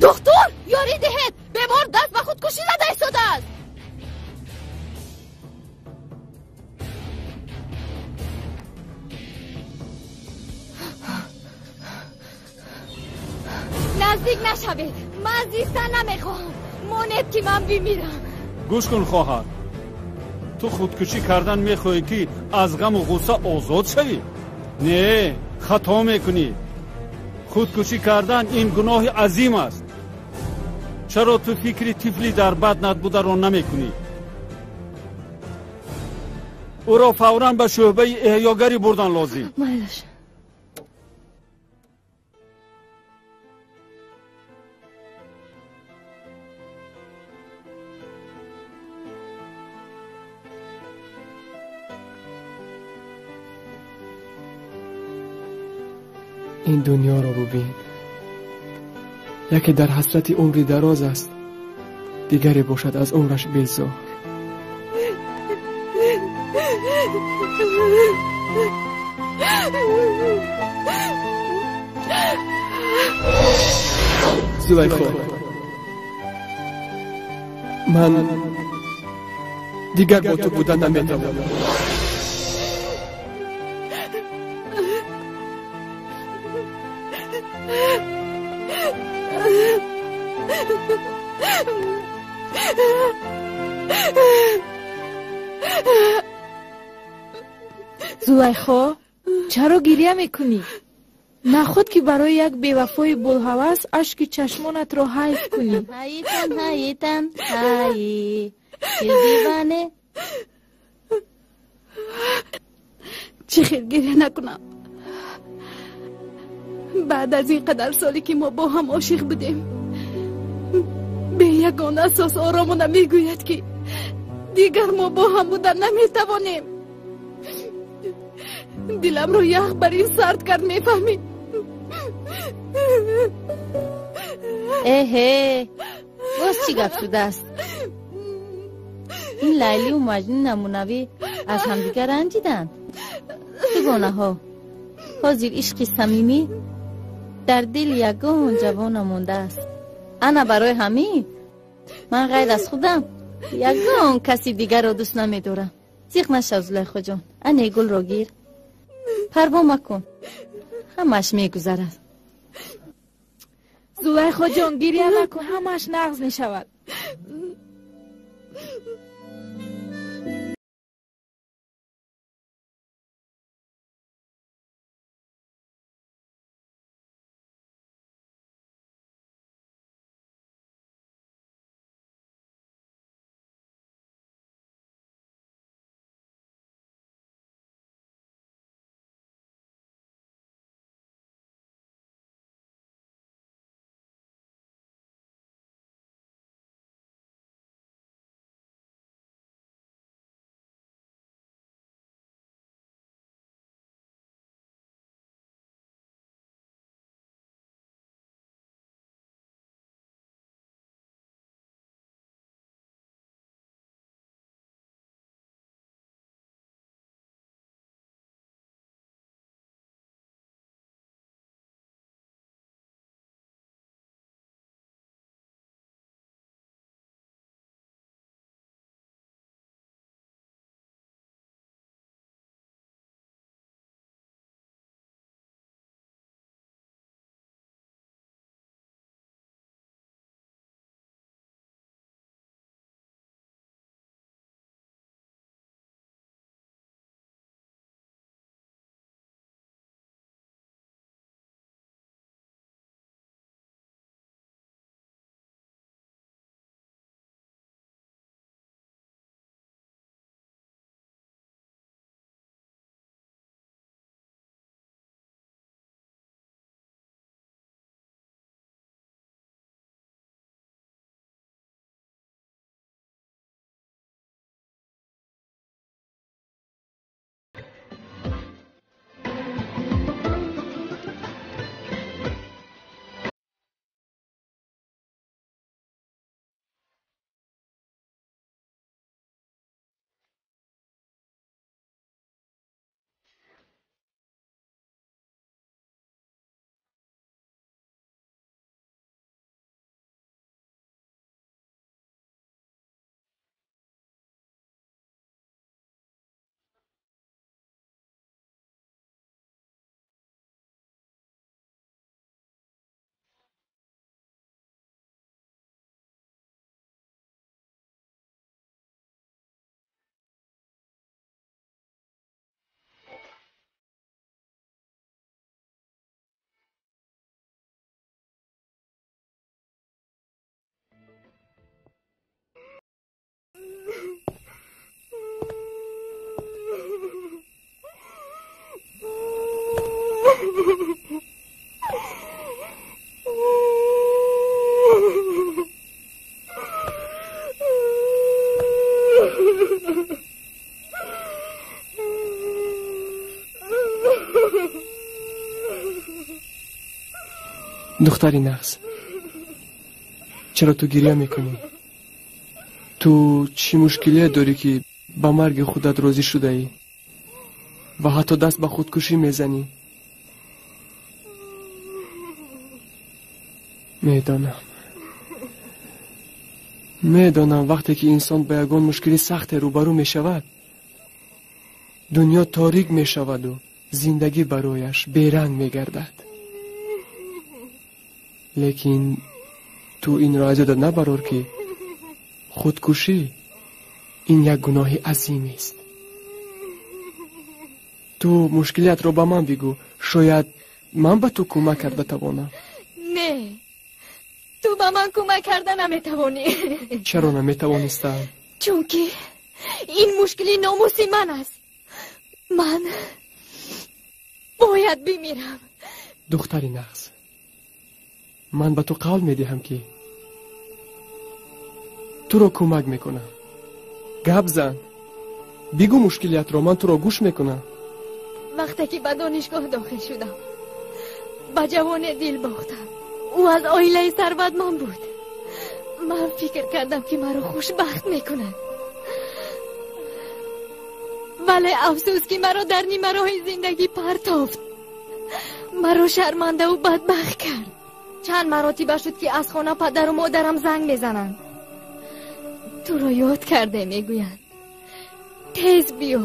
Духтур, ёрӣ диҳед, бемор даст ба худкушӣ зада истодааст. Наздик нашавед, ман зистан намехоҳам. Монед, ки ман бимирам. Гӯш кун, хоҳар, ту худкушӣ кардан мехоҳӣ, ки аз ғаму ғусса озод шавӣ? Не, хато мекунӣ. Худкушӣ кардан ин гуноҳи азим аст. Чаро ту фикри тифли дар баднат бударо намекунӣ? Ӯро фавран ба шӯъбаи эҳёгарӣ бурдан лозим. Майлаш. Ин дунёро бубин. Яке дар ҳасрати умри дароз аст, дигаре бошад аз умраш безор. Зулайхо, ман дигар бо ту буда наметавонам. Зулайхо, чаро гиря мекунӣ? Наход ки барои як бевафои булҳавас ашки чашмонатро ҳайф кунӣ. Ҳайитан, ҳайитан, ҳай, диване. Чӣ хел гиря накунам? Баъд аз ин қадар соле ки мо бо ҳам ошиқ будем, Бе ягон асос оромона мегӯяд, ки дигар мо бо ҳам буда наметавонем. Диламро ях бар ин сард кард, мефаҳмӣ? Эҳе, боз чӣ гап шудааст? Ин Лайливу Маҷнун намунавӣ аз ҳамдигар ранҷиданд. Дугонаҳо, ҳозир ишқи самимӣ дар дили ягон ҷавон намондааст. Ана барои ҳамин ман ғайр аз худам ягон каси дигарро дӯст намедорам. Зиқ нашав, Зулайхоҷон, ане гулро гир. Парво макун, ҳамааш мегузарад. Зулайхоҷон, гиря накун, ҳамааш нағз мешавад. Духтари нағз, чаро ту гиря мекунӣ? Ту чӣ мушкилие дорӣ, ки ба марги худат розӣ шудаӣ ва ҳатто даст ба худкушӣ мезанӣ? Медонам, вақте ки инсон ба ягон мушкили сахте рӯбарӯ мешавад, дунё торик мешаваду зиндагӣ барояш беранг мегардад. Лекин ту инро аз ёдат набарор, ки худкушӣ ин як гуноҳи азимест. Ту мушкилиятро ба ман бигӯ, шояд ман ба ту кӯмак карда тавонам. Не, ту ба ман кӯмак карда наметавонӣ. Чаро наметавонистам? Чунки ин мушкили номуси ман аст. Ман бояд бимирам. Духтари нағз, ман ба ту қавл медиҳам, ки Туро кӯмак мекунам. Гап зан, бигӯ мушкилиятро, ман туро гӯш мекунам. Вақте ки ба донишгоҳ дохил шудам, ба ҷавоне дил бохтам. Ӯ аз оилаи сарватманд буд. Ман фикр кардам, ки маро хушбахт мекунад. Вале афсӯс, ки маро дар нимароҳи зиндагӣ партофт. Маро шармандаву бадбахт кард. Чанд маротиба шуд, ки аз хона падару модарам занг мезананд. Туро ёд карде, мегӯянд. Тез биё.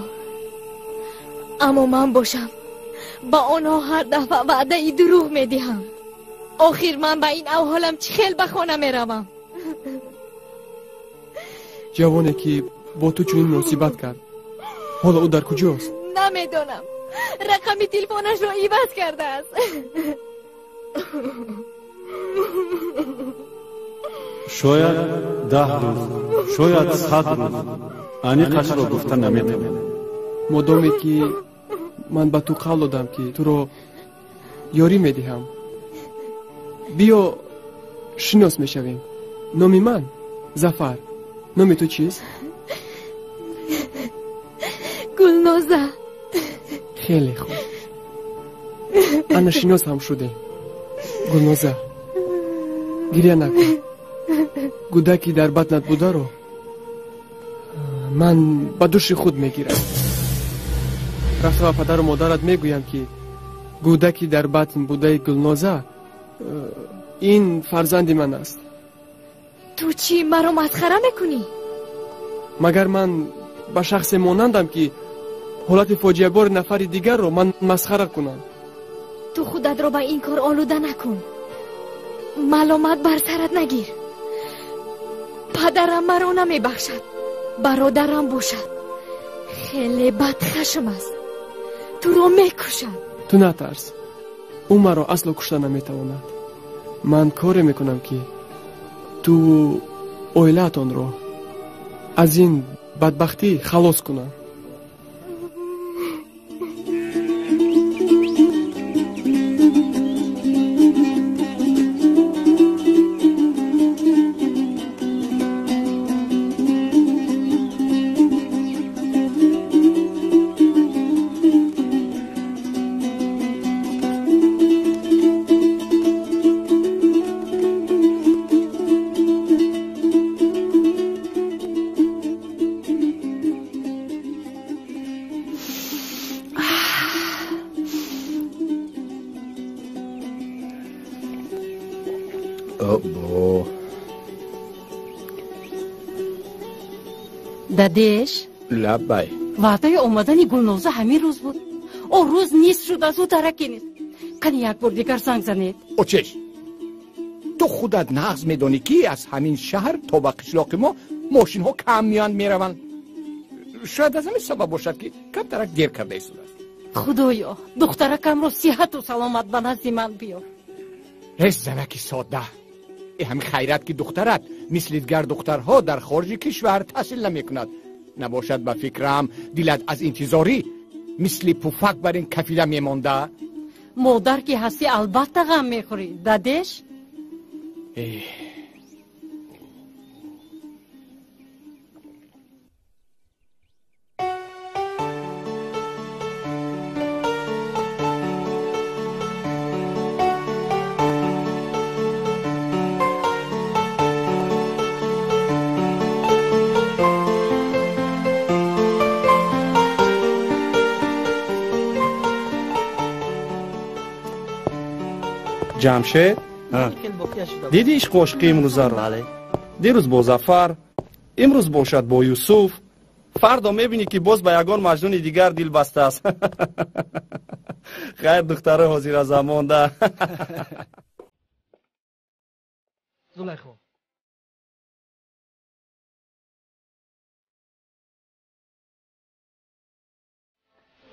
Аммо ман бошам ба онҳо ҳар дафъа ваъдаи дурӯғ медиҳам. Охир ман ба ин авҳолам чӣ хел ба хона меравам? Ҷавоне ки бо ту чунин муносибат кард, ҳоло ӯ дар куҷост? Намедонам. Рақами телефонашро иваз кардааст. Шояд 10 рӯз, шояд 100 рӯз. Аниқашро гуфта наметавонам. Модоме ки ман ба ту қавл додам, ки туро ёрӣ медиҳам, биё шинос мешавем. Номи ман Зафар. Номи ту чист? Гулноза. Хеле хуб. Ана шинос ҳам шудем. Гулноза, гиря накун. Гӯдаки дар батнат бударо ман ба души худ мегирам. Рафта ба падару модарат мегӯям, ки гӯдаки дар батн будаи Гулноза ин фарзанди ман аст. Ту чӣ, маро масхара мекунӣ? Магар ман ба шахсе монандам, ки ҳолати фоҷиабори нафари дигарро ман масхара кунам? Ту худатро ба ин кор олуда накун. Маломат бар сарат нагир. Падарам маро намебахшад, бародарам бошад хеле бадхашм аст, туро мекушад. Ту натарс, ӯ маро асло кушта наметавонад. Ман коре мекунам, ки ту оилаатонро аз ин бадбахтӣ халос кунам. Дадеш? Лаббай. Ваъдаи омадани Гулноза ҳамин рӯз буд. О рӯз нист шуд, аз ӯ дараке нест. Қани як бор дигар занг занед. Очеш, ту худат нағз медонӣ, ки аз ҳамин шаҳр то ба қишлоқи мо мошинҳо кам меоянд мераванд. Шояд аз ҳамин сабаб бошад, ки камтарак дер карда истодааст. Худоё, духтаракамро сиҳату саломат ба назди ман биёр. Ҳеҷ занаки содда. Ҳамин хайрат, ки духтарат мисли дигар духтарҳо дар хориҷи кишвар таҳсил намекунад. Набошад, ба фикрам, дилат аз интизорӣ мисли пуфак бар ин кафида мемонда. Модар ки ҳастӣ, албатта ғам мехӯрӣ, дадеш. Ҷамшед, дидӣ ишқу ошиқи имрӯзаро? Дирӯз бо Зафар, имрӯз бошад бо Юсуф, фардо мебинӣ, ки боз ба ягон маҷнуни дигар дил бастааст. Хайр, духтарои ҳозиразамонда. Зулайхо,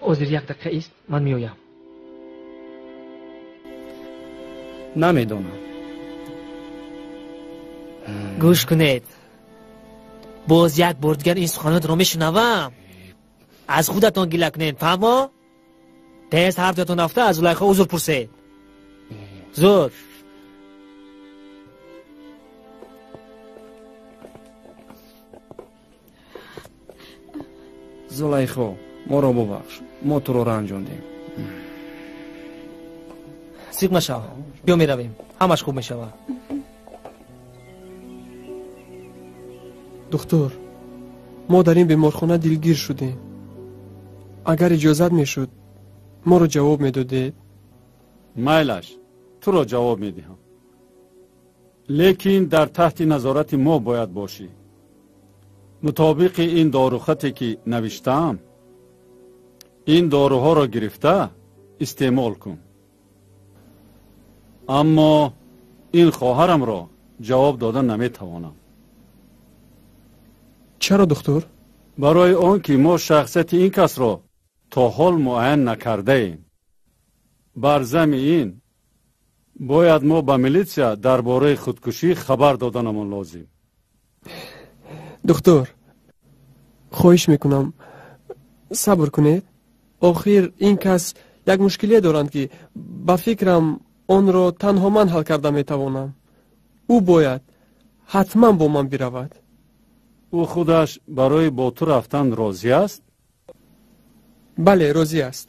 ҳозир як дақиқа ист, ман меоям. Намедонам. Гӯш кунед, боз як бор дигар ин суханотро мешунавам, аз худатон гила кунед, фаҳмо? Тез ҳар дуятон рафта аз Зулайхо узр пурсед. Зуд. Зулайхо, моро бубахш, мо туро ранҷондем. Зиқ нашав, биё меравем, ҳамаш хуб мешавад. Духтур, мо дар ин беморхона дилгир шудем. Агар иҷозат мешуд, моро ҷавоб медодед. Майлаш, туро ҷавоб медиҳам, лекин дар таҳти назорати мо бояд бошӣ. Мутобиқи ин дорухате ки навиштаам, ин доруҳоро гирифта истеъмол кун. Аммо ин хоҳарамро ҷавоб дода наметавонам. Чаро, духтур? Барои он ки мо шахсияти ин касро то ҳол муайян накардаем. Бар зами ин бояд мо ба милитсия дар бораи худкушӣ хабар доданамон лозим. Духтур, хоҳиш мекунам, сабр кунед. Охир ин кас як мушкилие доранд, ки ба фикрам онро танҳо ман ҳал карда метавонам. Ӯ бояд ҳатман бо ман биравад. Ӯ худаш барои бо ту рафтан розӣ аст? Бале, розӣ аст.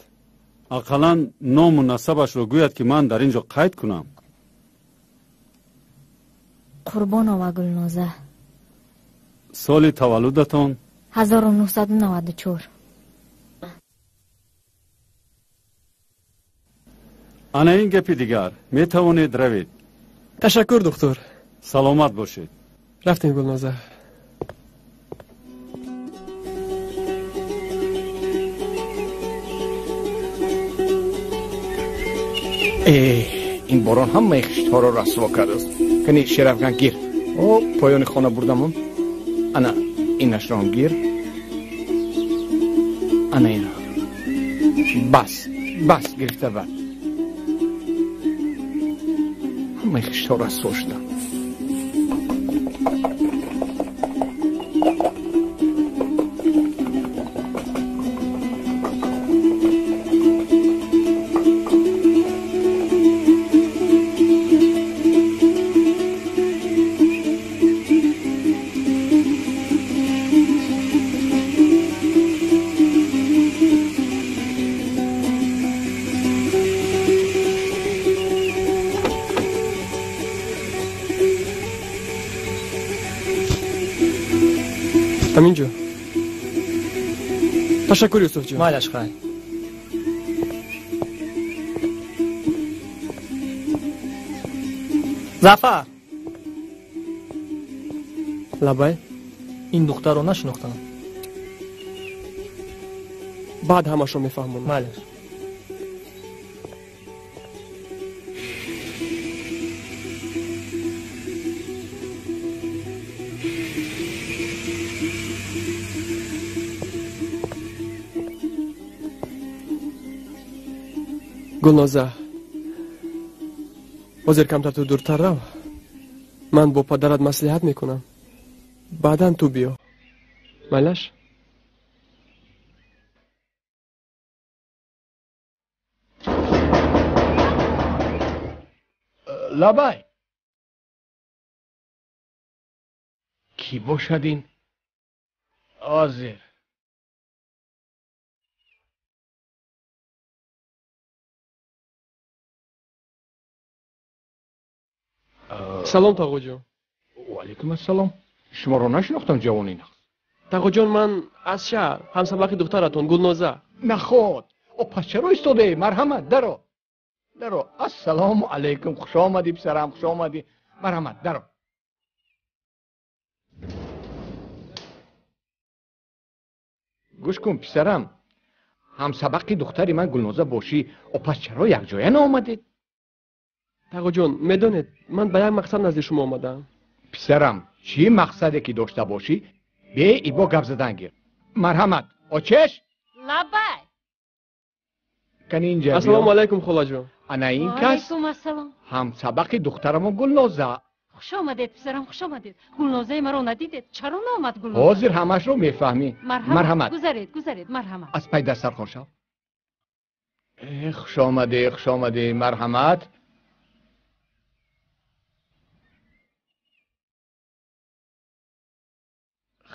Ақаллан ному насабашро гӯяд, ки ман дар ин ҷо қайд кунам. Қурбонова Гулноза. Соли таваллудатон? 1994. Ана ин гапи дигар, метавонед равед. Ташаккур, духтур. Саломат бошед. Рафтем, Гулноза. Ин борон ҳамаи хиштҳоро расво кардааст. Кани Шерафган, гир. О, поёни хона бурдамон. Ана инашро ҳам гир. Ана ина. Бас, бас, гирифта бар. Ҳамаи хиштҳо расво шуданд. Ҳаминҷо. Ташаккур, Юсуфҷон. Майлаш, хай. Зафар. Лабай. Ин духтарро нашинохтам. Баъд ҳамашро мефаҳмонам. Майлаш. Гулноза, ҳозир камтар ту дуртар рав. Ман бо падарат маслиҳат мекунам. Баъдан ту биё. Майлаш? Лабай. Кӣ бошад ин? Ҳозир. Салом, тағоҷон. Ваалайкум ассалом. Шуморо нашинохтам, ҷавони нағз. Тағоҷон, ман аз шаҳр, ҳамсабақи духтаратон Гулноза. Наход, о пас чаро истодаӣ? Марҳамат, даро, даро. Ассалому алайкум, хуш омадӣ писарам, хуш омадӣ. Марҳамат, даро. Гӯш кун писарам, ҳамсабақи духтари ман Гулноза бошӣ, о пас чаро якҷоя наомадед? Тағоҷон, медонед, ман ба як мақсад назди шумо омадаам. Писарам, чӣ мақсаде ки дошта бошӣ, беибо гап задан гир. Марҳамат, очеш? Лабай. Кани инҷа биё. Ассалому алайкум, холаҷон. Ана ин кас ҳамсабақи духтарамон Гулноза. Хуш омадед, писарам, хуш омадед. Гулнозаи маро надидед? Чаро наомад Гулноза? Ҳозир ҳамашро мефаҳмӣ. Марҳамат. Гузаред, гузаред, марҳамат. Аз пай дастархон шав. Хуш омадӣ, хуш омадӣ, марҳамат.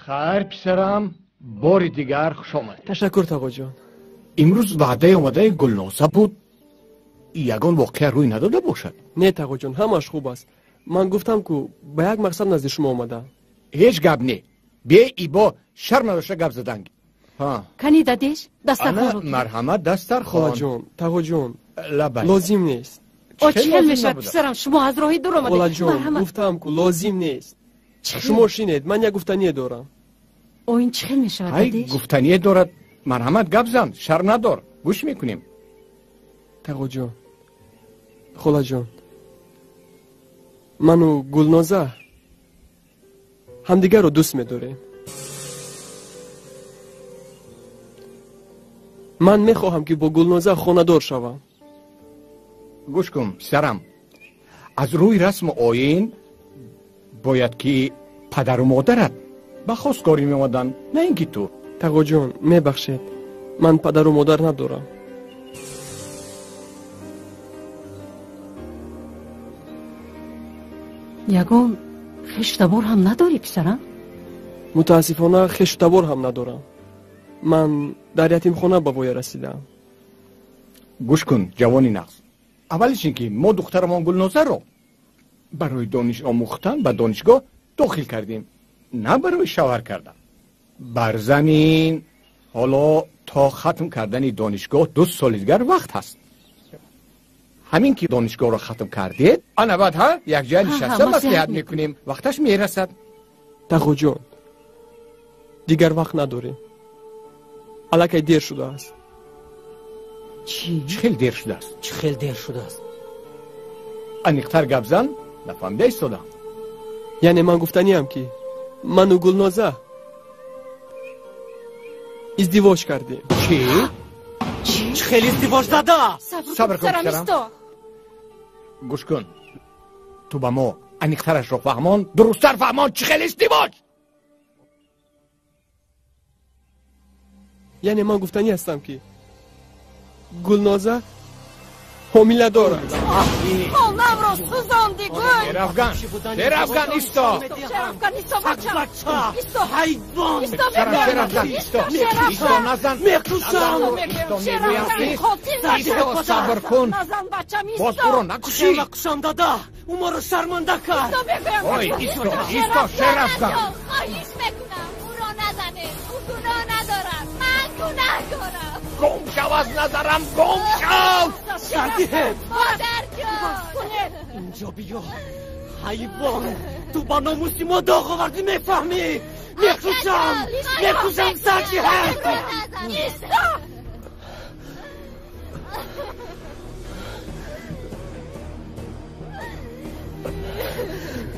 Хайр, писарам, Бори дигар хуш омадед. Ташаккур, тағоҷон. Имрӯз ваъдаи омадаи Гулноза буд. Ягон воқеа рӯй надода бошад? Не, тағоҷон, ҳамааш хуб аст. Ман гуфтам, ку ба як мақсад назди шумо омадам. Ҳеҷ гап не. Беибо, шарм надошта гап задан. Кани, дадеш, дастархонро. Марҳамат, дастархон. Холаҷон, тағоҷон, лабай. Лозим нест. О, чӣ хел мешавад, писарам? Шумо аз роҳи дур омадед. Холаҷон, гуфтам, ку лозим нест. Шумо шинед, ман як гуфтание дорам. О, ин чӣ хел мешавад, дадеш? Гуфтание дорад. Марҳамат, гап зан, шарм надор, гӯш мекунем. Тағоҷон, холаҷон, ману Гулноза ҳамдигарро дӯст медорем. Ман мехоҳам, ки бо Гулноза хонадор шавам. Гӯш кун, писарам, аз рӯи расму оин бояд ки падару модарат ба хостгорӣ меомаданд, на ин ки ту. Тағоҷон, мебахшед, ман падару модар надорам. Ягон хештабор ҳам надорӣ, писарам? Мутаассифона, хештабор ҳам надорам. Ман дар ятимхона ба воя расидаам. Гӯш кун, ҷавони нағз, аввалиш ин ки мо духтарамон Гулнозаро барои дониш омӯхтан ба донишгоҳ дохил кардем, на барои шавҳар кардан. Бар замин ҳоло то хатм кардани донишгоҳ 2 соли дигар вақт ҳаст. Ҳамин ки донишгоҳро хатм кардед, ана баъд ҳа якҷоя нишаста маслиҳат мекунем, вақташ мерасад. Тағоҷон, дигар вақт надорем. Аллакай дер шудааст. Чӣ хел дер шудааст? Чӣ хел дер шудааст? Аниқтар гап зан, нафаҳмида истодам. Яъне ман гуфтаниям, ки ману Гулноза издивоҷ кардем. Чӣ? Чӣ хел издивоҷ зада? Сабр кун, писарам. Гӯш кун, ту ба мо аниқтарашро фаҳмон, дурусттар фаҳмон, чӣ хел издивоҷ? Яъне ман гуфтанӣ ҳастам, ки Гулноза ҳомиладор аст. Хонамро сӯзонди, гӯй! Шерафган, Шерафган, исто! Шерафган, исто, бачам! Исто! Ҳайвон! Исто, Шерафган, исто! Исто, назан! Мекушам! Исто, мегӯям, исто, сабр кун! Назан, бачам, исто! Боз ӯро накушӣ! Накушам, дада! Ӯ моро шарманда кард! Исто, мегӯям! Ой, исто, исто, Шерафган! Хоҳиш мекунам, ӯро назанед! Ӯ гуноҳ надорад! Ман гунаҳкорам! Гум шав аз назарам, гум шав! Сардиҳед! Модарҷон! Инҷо биё! Ҳайвон! Ту ба номуси мо доғ овардӣ, мефаҳмӣ? Мекушам! Мекушам, Сардиҳед! Исто!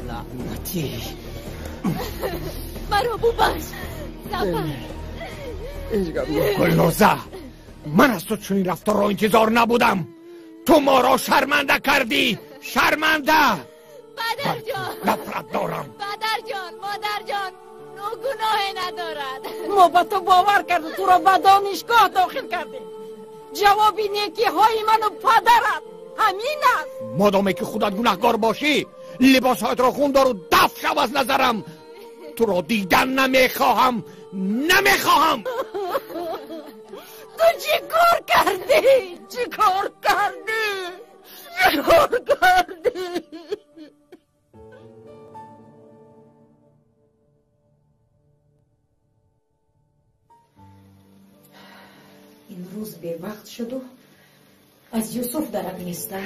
Лаънатӣ! Маро бубахш, Зафар! Гулноза, ман аз ту чунин рафторро интизор набудам. Ту моро шарманда кардӣ, шарманда! Падарҷон, нафрат дорам. Падарҷон, модарҷон, ӯ гуноҳе надорад. Мо ба ту бовар карду туро ба донишгоҳ дохил кардем. Ҷавоби некиҳои ману падарат ҳамин аст. Модоме ки худат гунаҳкор бошӣ, либосҳоятро хун дору дафт шав аз назарам. Туро дидан намехоҳам, намехоҳам. Ту чӣ кор кардӣ? Чӣ кор кардӣ? Чӣ кор кардӣ? Имрӯз бевақт шуду аз Юсуф дарак неста.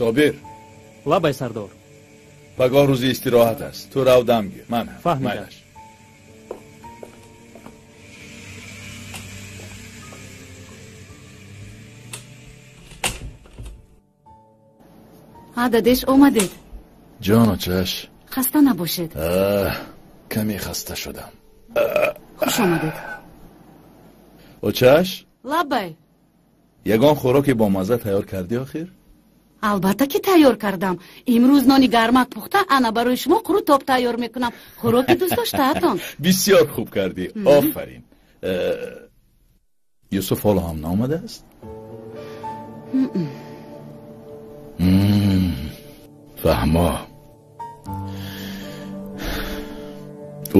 Собир. Лабай, сардор. Пагоҳ рӯзи истироҳат аст. Ту рав дам гир. Ман ҳам. Фаҳмидам. Ҳа, дадеш, омадед. Ҷону чаш. Хаста набошед. Каме хаста шудам. Хуш омадед. Очаш? Лабай. Ягон хӯроки бомазза тайёр кардӣ охир? Албатта ки тайёр кардам. Имрӯз нони гармак пухта, ана барои шумо қурутоб тайёр мекунам. Хӯроки дӯстдоштаатон. Бисёр хуб кардӣ. Офарин. Юсуф ҳоло ҳам наомадааст? Фаҳмо.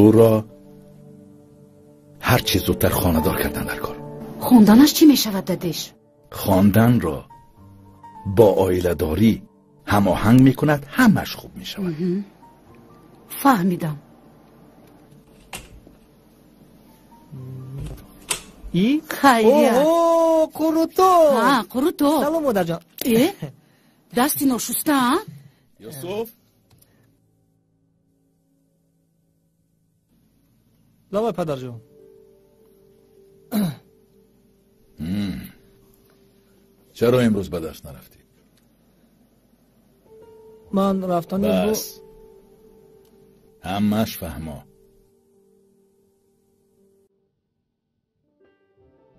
Ӯро ҳар чӣ зудтар хонадор кардан дар кор. Хонданаш чӣ мешавад, дадеш? Хонданро бо оиладорӣ ҳамоҳанг мекунад, ҳамаш хуб мешавад. Фаҳмидам. И? Хайрият. Оҳо, қурутоб. Ҳа, қурутоб. Салом, модарҷон. Э? Дасти ношуста, а? Юсуф? Лабай, падарҷон. Чаро имрӯз ба дарс нарафтӣ? Ман рафтани бас. Ҳамаш фаҳмо.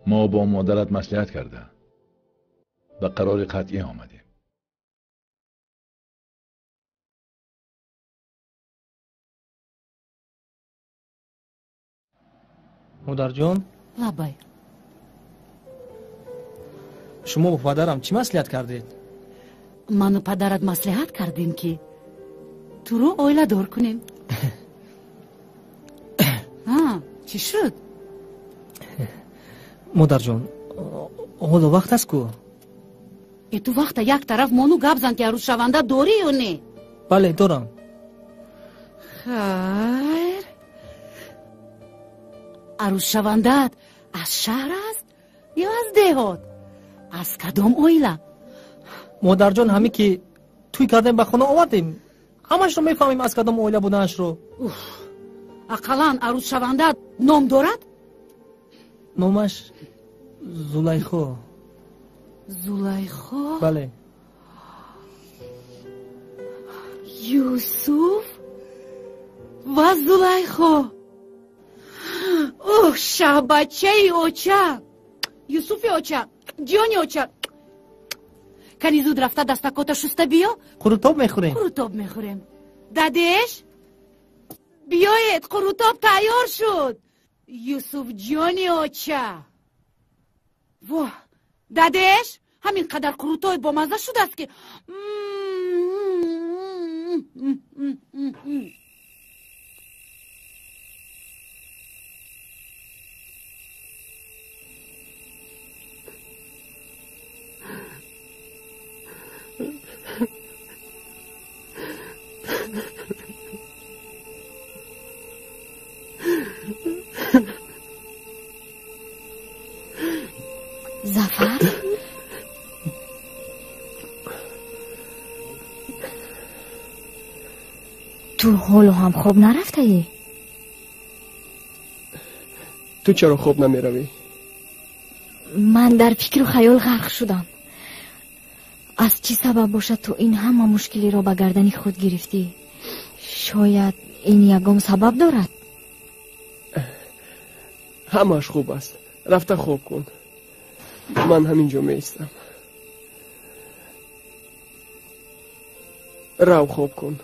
Мо бо модарат маслиҳат карда ба қарори қатъӣ омадем. Модарҷон? Лабай. Шумо бо падарам чӣ маслиҳат кардед? Ману падарат маслиҳат кардем, ки туро оиладор кунем. Чӣ шуд? Модарҷон, ҳоло вақт аст ку? Э, ту вақта як тараф мону гап зан, ки арӯзшаванда дорӣ ё не? Бале, дорам. Хайр, арӯзшавандаат аз шаҳр аст ё аз деҳот? Аз кадом оила? Модарҷон, ҳамин ки тӯй кардем, ба хона овардем, ҳамашро мефаҳмем аз кадом оила будаашро. Ақаллан арӯзшавандаат ном дорад? Номаш Зулайхо. Зулайхо? Бале. Юсуф ва Зулайхо. Оҳ, шаҳбачаи оча, Юсуфи оча, ҷони оча. Кани зуд рафта дастакота шуста биё. Қурутоб мехӯрем. Қурутоб мехӯрем. Дадеш, биёед, қурутоб тайёр шуд. Юсуф ҷони оча. Воҳ, дадеш, ҳамин қадар қурутоби бомазза шудааст, ки Зафар? Ту ҳоло ҳам хоб нарафтаӣ? Ту чаро хоб намеравӣ? Ман дар фикру хаёл ғарқ шудам. Аз чӣ сабаб бошад ту ин ҳама мушкилиро ба гардани худ гирифтӣ? Шояд ин ягон сабаб дорад? Ҳамааш хуб аст. Рафта хоб кун. Ман ҳамин ҷо меистам. Рав, хоб кун.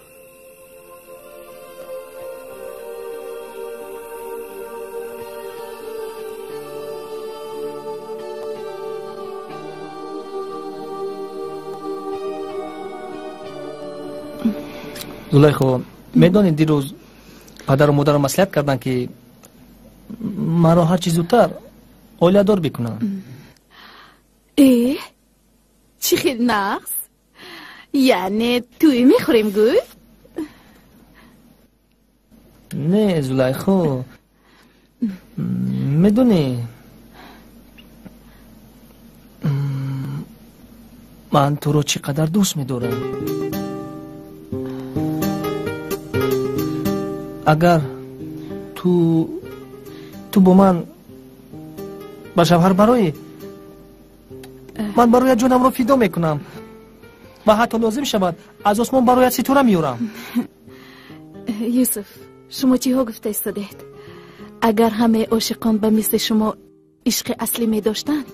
Зулайхо, медонӣ, дирӯз падару модарам маслиҳат карданд, ки маро ҳарчи зудтар оиладор бикунанд. Э, чӣ хел нағз! Яъне тӯй мехӯрем, гӯй? Не, Зулайхо, медонӣ, ман туро чӣ қадар дӯст медорам. Агар ту бо ман ба шавҳар бароӣ, ман бароят ҷонамро фидо мекунам ва ҳатто лозим шавад, аз осмон бароят ситора меёрам. Юсуф, шумо чиҳо гуфта истодед? Агар ҳамаи ошиқон ба мисли шумо ишқи аслӣ медоштанд,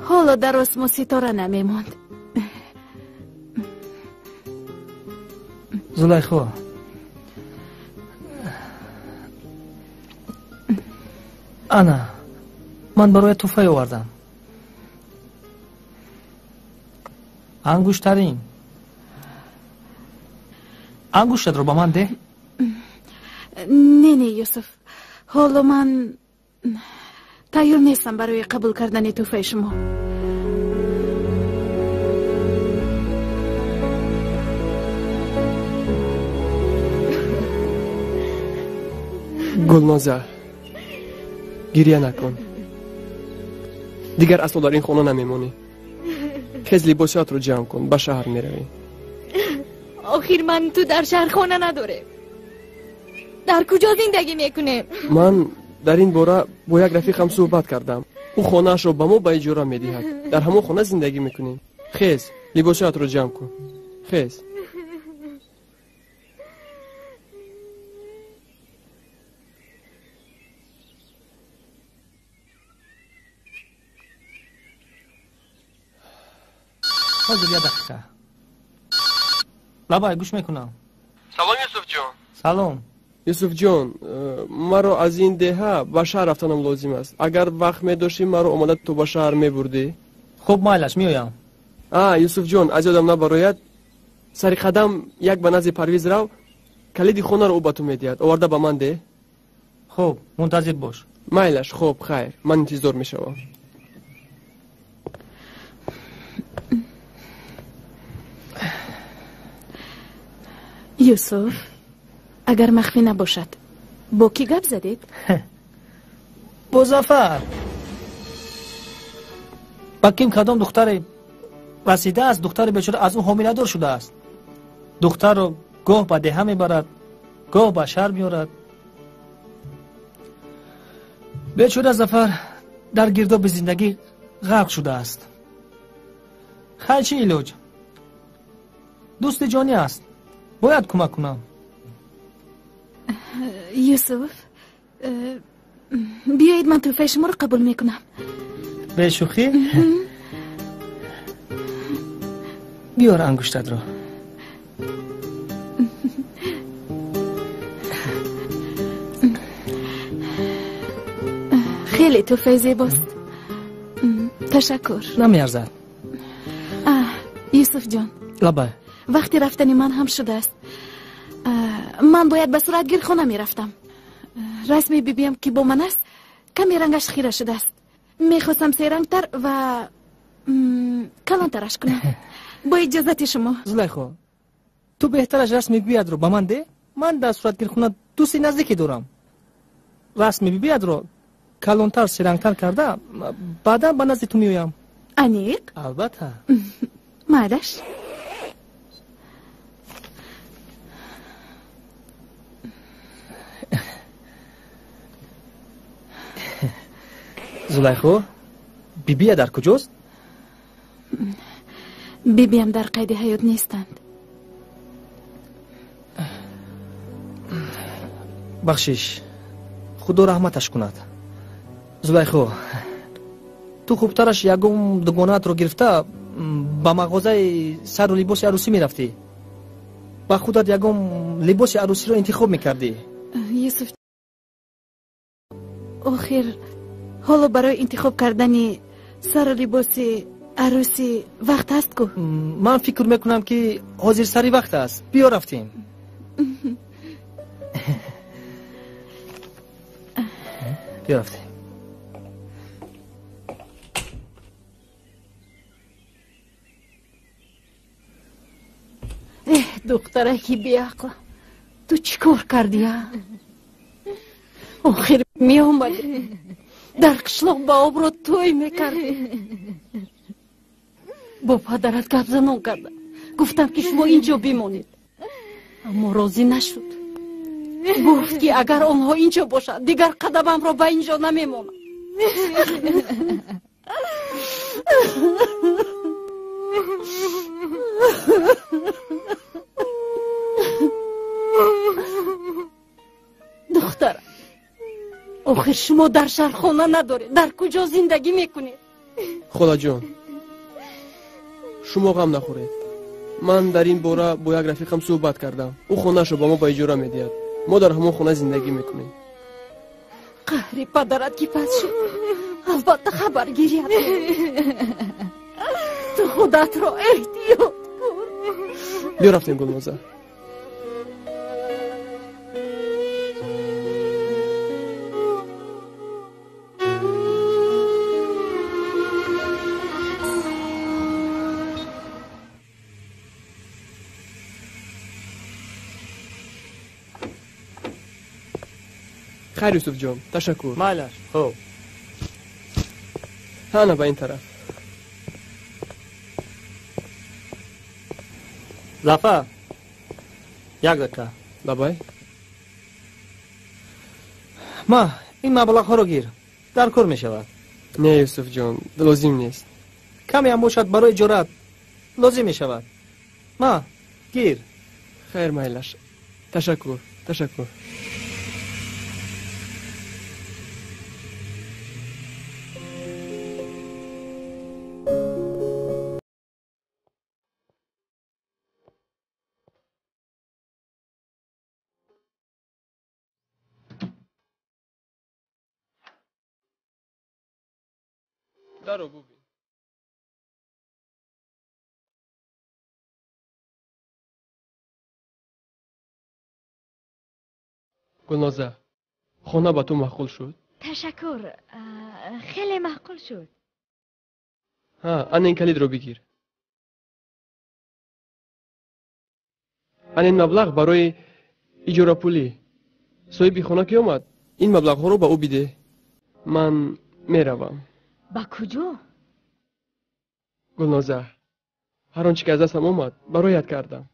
ҳоло дар осмон ситора намемонд. Зулайхо, ана ман бароят тӯҳфае овардам. Ангуштарин. Ангуштатро ба ман деҳ. Не, не, Юсуф, ҳоло ман тайёр нестам барои қабул кардани тӯҳфаи шумо. Гулноза, гирья накун. Дигар асло дар ин хона намемонӣ. Хез, либосиятро ҷамъ кун, ба шаҳр меравӣ. Охир ман ту дар шаҳр хона надорем. Дар куҷо зиндагӣ мекунем? Ман дар ин бора бо як рафиқам суҳбат кардам. Ӯ хонаашро ба мо ба иҷора медиҳад. Дар ҳамон хона зиндагӣ мекунем. Хез, либосиятро ҷамъ кун. Хез. Ҳозир, як дақиқа. Лабай, гӯш мекунам. Салом, Юсуфҷон. Салом. Юсуфҷон, маро аз ин деҳа ба шаҳр рафтанам лозим аст. Агар вақт медоштӣ, маро омада ту ба шаҳр мебурдӣ. Хуб, майлаш, меоям. А, Юсуфҷон, аз ёдам набарояд, сари қадам як ба назди Парвиз рав, калиди хонаро ӯ ба ту медиҳад. Оварда ба ман деҳ. Хуб, мунтазир бош. Майлаш, хуб, хайр, ман интизор мешавам. Юсуф, агар махфӣ набошад, бо кӣ гап задед? Бо Зафар. Ба ким кадом духтаре расидааст, духтари бечора аз ӯ ҳомиладор шудааст. Духтарро гоҳ ба деҳа мебарад, гоҳ ба шаҳр меорад. Бечора Зафар дар гирдоби зиндагӣ ғарқ шудааст. Хайр, чӣ илоҷ? Дӯсти ҷонӣ аст, бояд кӯмак кунам. Юсуф, биёед ман тӯҳфаи шуморо қабул мекунам. Бешӯхӣ? Биёр ангуштатро. Хеле тӯҳфаи зебост. Ташаккур. Намеарзад. Юсуфҷон. Лабай. Вақти рафтани ман ҳам шудааст. Ман бояд ба суратгирхона мерафтам. Расми бибиям ки бо ман аст, каме рангаш хира шудааст. Мехостам серангтар ва калонтараш кунам. Бо иҷозати шумо. Зулайхо, ту беҳтараш расми бибиятро ба ман деҳ. Ман дар суратгирхона дӯсти наздике дорам. Расми бибиятро калонтар, серангтар карда, баъдан ба назди ту меоям. Аниқ? Албатта. Майлаш. Зулайхо, бибия дар куҷост? Бибиям дар қайди ҳаёт нестанд. Бахшиш, худо раҳматаш кунад. Зулайхо, ту хубтараш ягон дугонаатро гирифта ба мағозаи сару либоси арӯсӣ мерафтӣ. Ба худат ягон либоси арӯсиро интихоб мекардӣ. Юсуф, охир ҳоло барои интихоб кардани сару либоси арӯсӣ вақт ҳаст ку? Ман фикр мекунам, ки ҳозир сари вақт аст. Биё, рафтем. Биё, рафтем. Эҳ, духтараки беақлам, ту чӣ кор кардӣ, а? Охир меомадӣ, дар қишлоқ ба обро тӯй мекардӣ. Бо падарат гапзанон кардам, гуфтам, ки шумо ин ҷо бимонед, аммо розӣ нашуд. Гуфт, ки агар онҳо ин ҷо бошанд, дигар қадамамро ба ин ҷо намемонам. Духтарам, охир шумо дар шаҳр хона надоред, дар куҷо зиндагӣ мекунед? Холаҷон, шумо ғам нахӯред. Ман дар ин бора бо як рафиқам суҳбат кардам. Ӯ хонаашро ба мо ба иҷора медиҳад. Мо дар ҳамон хона зиндагӣ мекунем. Қаҳри падарат ки пас шуд, албатта хабар гиряд. Ту худатро эҳтиёт кун. Биё рафтем, Гулноза. Хайр, Юсуфҷон, ташаккур. Майлаш, хуб. Ҳана ба ин тараф. Зафар, як дақиқа. Лабай. Ма, ин маблағҳоро гир. Дар кор мешавад. Не, Юсуфҷон, лозим нест. Каме ҳам бошад барои иҷорат лозим мешавад. Ма, гир. Хайр, майлаш. Ташаккур, ташаккур. Даро бубин. Гулноза, хона ба ту маъқул шуд? Ташаккур, хеле маъқул шуд. Ҳа, ана ин калидро бигир. Ана ин маблағ барои иҷорапулӣ. Соҳиби хона ки омад, ин маблағҳоро ба ӯ бидеҳ. Ман меравам. Ба куҷо? Гулноза, ҳар он чӣ ки аз дастам омад, бароят кардам.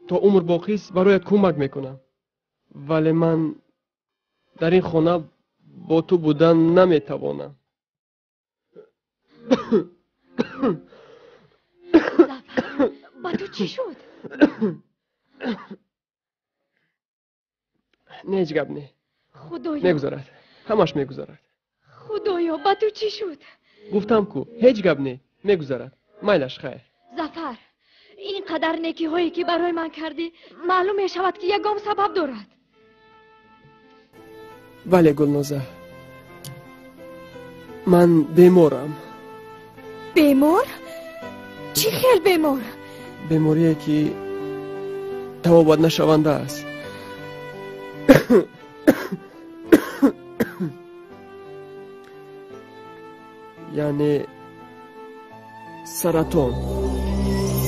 То умр боқист, бароят кӯмак мекунам. Вале ман дар ин хона бо ту будан наметавонам. Зафар, ба ту чӣ шуд? Не, ҳеҷ гап не. Худоё! Мегузарад, ҳамаш мегузарад. Худоё, ба ту чӣ шуд? Гуфтам ку, ҳеҷ гап не, мегузарад. Майлаш, хайр. Зафар, ин қадар некиҳое ки барои ман кардӣ, маълум мешавад ки ягон сабаб дорад. Бале, Гулноза, ман беморам. Бемор? Чӣ хел бемор? Беморие ки табобат нашаванда аст. Яъне саратон.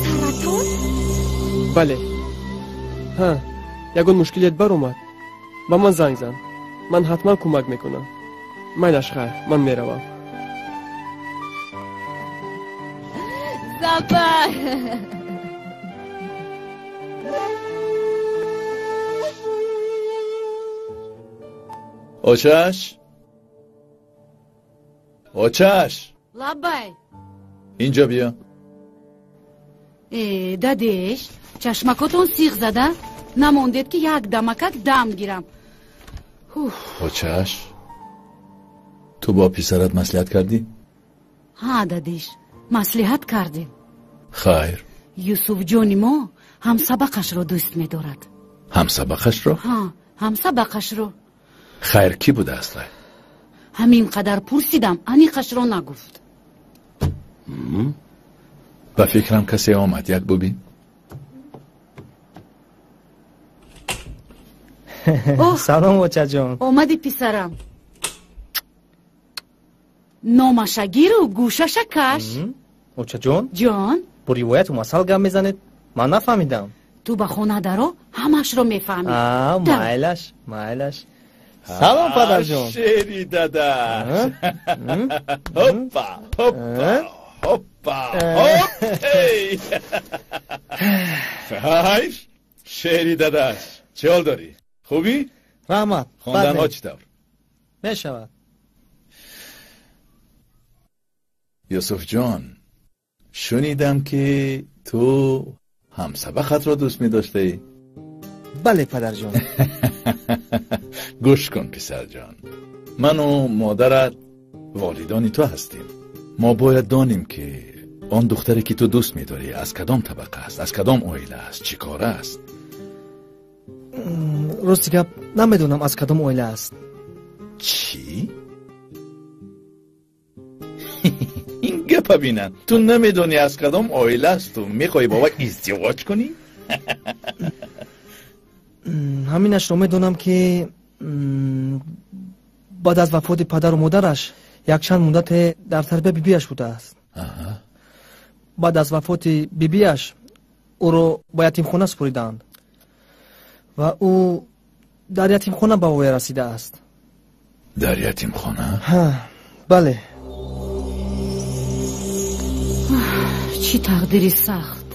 Саратон? Бале. Ҳа, ягон мушкилият баромад, ба ман занг зан. Ман ҳатман кӯмак мекунам. Майлаш, хайр, ман меравам. Зафар! Очаш? Очаш! Лабай. Инҷо биё. Э, дадеш, чашмакотон сиғ зада, намондед ки як дамакак дам гирам. Очаш, ту бо писарат маслиҳат кардӣ? Ҳа, дадеш, маслиҳат кардем. Хайр. Юсуфҷони мо ҳамсабақашро дӯст медорад. Ҳамсабақашро? Ҳа, ҳамсабақашро. Хайр, кӣ будааст вай? Ҳамин қадар пурсидам, аниқашро нагуфт. Ба фикрам касе омад, як бубин. Салом, очаҷон. Омадӣ, писарам. Номаша гиру гӯшаша каш. Очаҷон? Ҷон? Бо ривояту масал гап мезанед? Ман нафаҳмидам. Ту ба хона даро, ҳамашро мефаҳмӣ. Майлаш, майлаш. Салом, падарҷон. Шери дадаш. Ҳоппа, ҳоппа, ҳоппа, ҳоп. Хайр, шери дадаш. Чӣ ҳол дорӣ? Хубӣ? Раҳмат. Хонданҳо чӣ тавр? Мешавад. Юсуфҷон, шунидам ки ту ҳамсабақатро дӯст медоштаӣ. Бале, падарҷон. Гӯш кун, писарҷон, ману модарат волидони ту ҳастем. Мо бояд донем ки Он духтаре ки ту дӯст медорӣ аз кадом табақа аст, аз кадом оила аст, чӣ кора аст? Рости гап, намедонам аз кадом оила аст. Чӣ? Ин гапа бинам, ту намедонӣ аз кадом оила асту мехоҳӣ бо вай издивоҷ кунӣ? Ҳаминашро медонам, ки баъд аз вафоти падару модараш якчанд муддате дар тарбия бибиаш будааст. Баъд аз вафоти бибиаш ӯро ба ятимхона супуриданд ва ӯ дар ятимхона ба воя расидааст. Дар ятимхона? Бале. Чӣ тақдири сахт.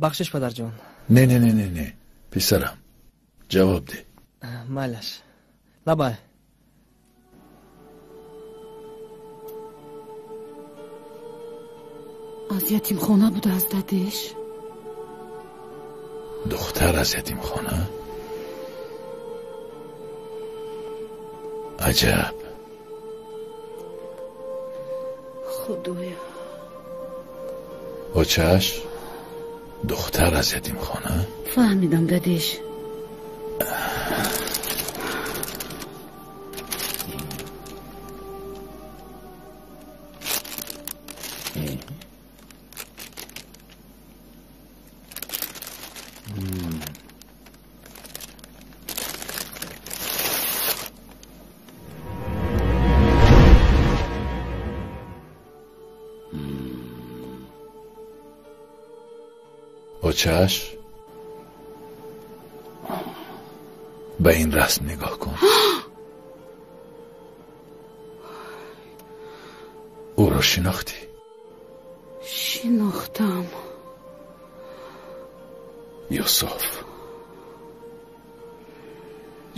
Бахшиш, падарҷон. Не, не, не, не, не, писарам, ҷавоб деҳ. Майлаш, лабай. Аз ятимхона будааст, дадеш? Духтар аз ятимхона? Аҷаб. Худоя. Очаш, духтар аз ятимхона? Фаҳмидам, дадеш. Очаш, ба ин расм нигоҳ кун. Ӯро шинохтӣ? Шинохтам. Юсуф,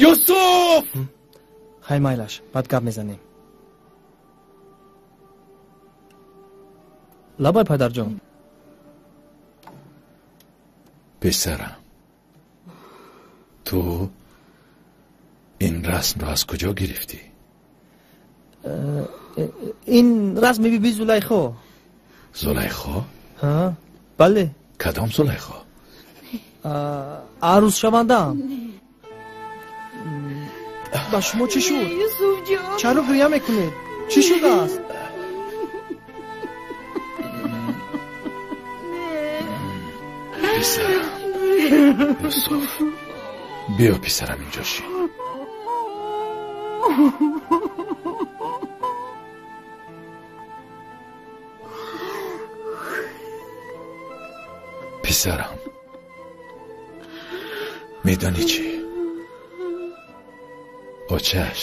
Юсуф! Хай, майлаш, баъд гап мезанем. Лабай, падарҷон. Писарам, ту ин расмро аз куҷо гирифтӣ? Ин расми биби Зулайхо. Зулайхо? Бале. Кадом Зулайхо? Арӯзшавандаам. Ба шумо чӣ шуд? Чаро гиря мекунед? Чӣ шудааст? Писарам, Юсуф, биё, писарам, инҷо шин. Писарам, медонӣ чӣ? Очаш,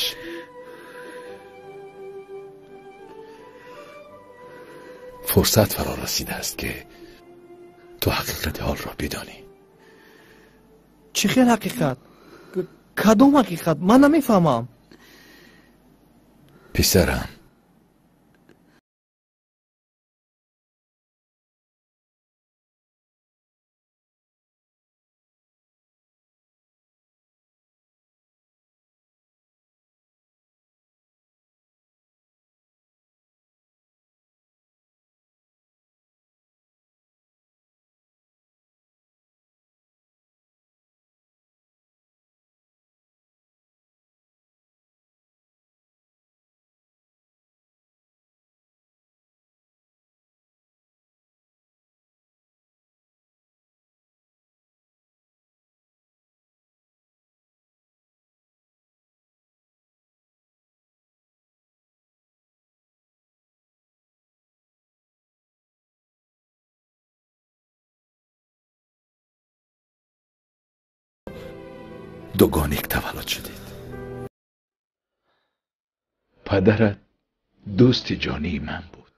фурсат фаро расидааст, ки ту ҳақиқати ҳолро бидонӣ. Чӣ хел ҳақиқат? Кадом ҳақиқат? Ман намефаҳмам. Писарам, дугоник таваллуд шудед. Падарат дӯсти ҷонии ман буд.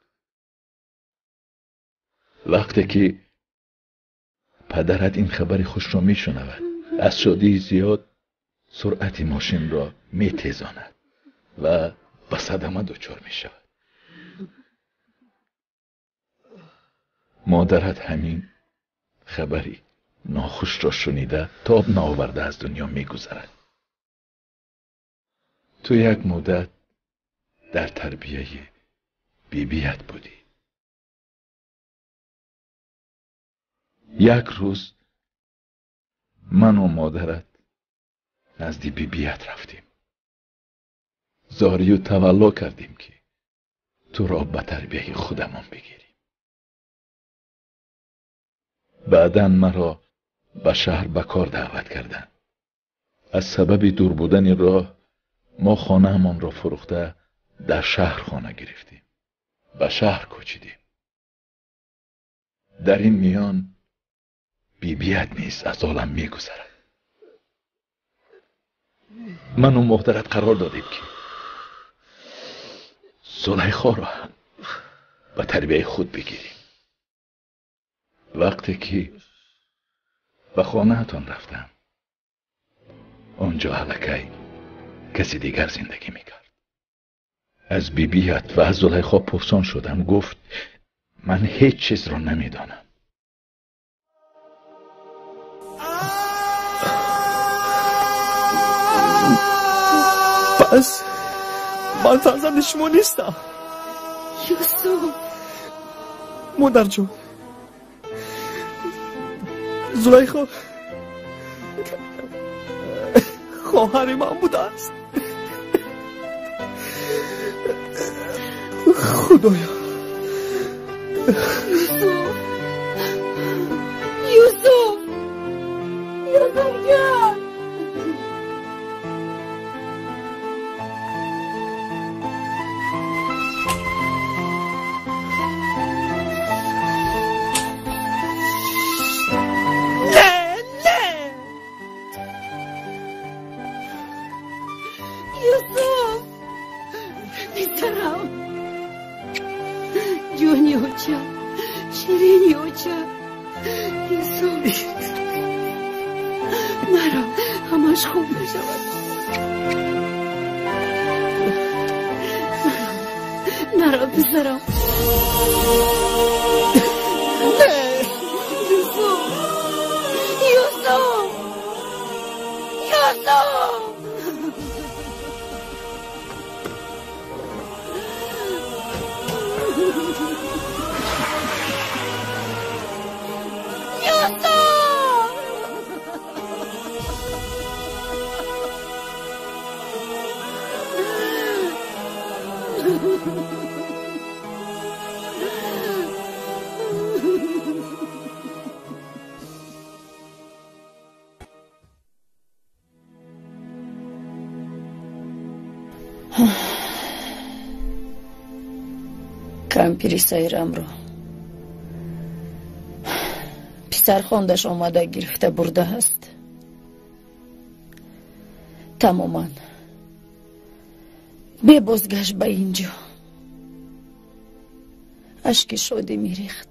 Вақте ки падарат ин хабари хушро мешунавад, аз шодии зиёд суръати мошинро метезонад ва ба садама дучор мешавад. Модарат ҳамин хабари нохушро шунида тоб наоварда аз дунё мегузарад. Ту як муддат дар тарбияи бибият будӣ. Як рӯз ману модарат назди бибият рафтем. Зорию тавалло кардем, ки туро ба тарбияи худамон бигирем. Баъдан маро ба шаҳр ба кор даъват карданд. Аз сабаби дур будани роҳ мо хонаамонро фурӯхта дар шаҳр хона гирифтем. Ба шаҳр кӯчидем. Дар ин миён бибият низ аз олам мегузарад. Ману модарат қарор додем, ки Зулайхоро ҳам ба тарбияи худ бигирем. Вақте ки ба хонаатон рафтам, он ҷо аллакай каси дигар зиндагӣ мекард. Аз бибият ва аз Зулайхо пурсон шудам. Гуфт, ман ҳеҷ чизро намедонам. Пас ман фарзанди шумо нестам. Юсуф! Модарҷон, Зулайхо хоҳари ман будааст. Худоё! Юсуф! Юсуф! Юсуфҷон! Юсуф! Писарам! Ҷони оча! Ширини оча! Юсуф! Наро, ҳамаш хуб мешавад. Наро, писарам! Юсуф! Юсуф! Юсуф! Кампири сайрамро писархондаш омада гирифта бурдааст. Тамоман бебозгашт ба ин ҷо. Ашки шодӣ мерехт.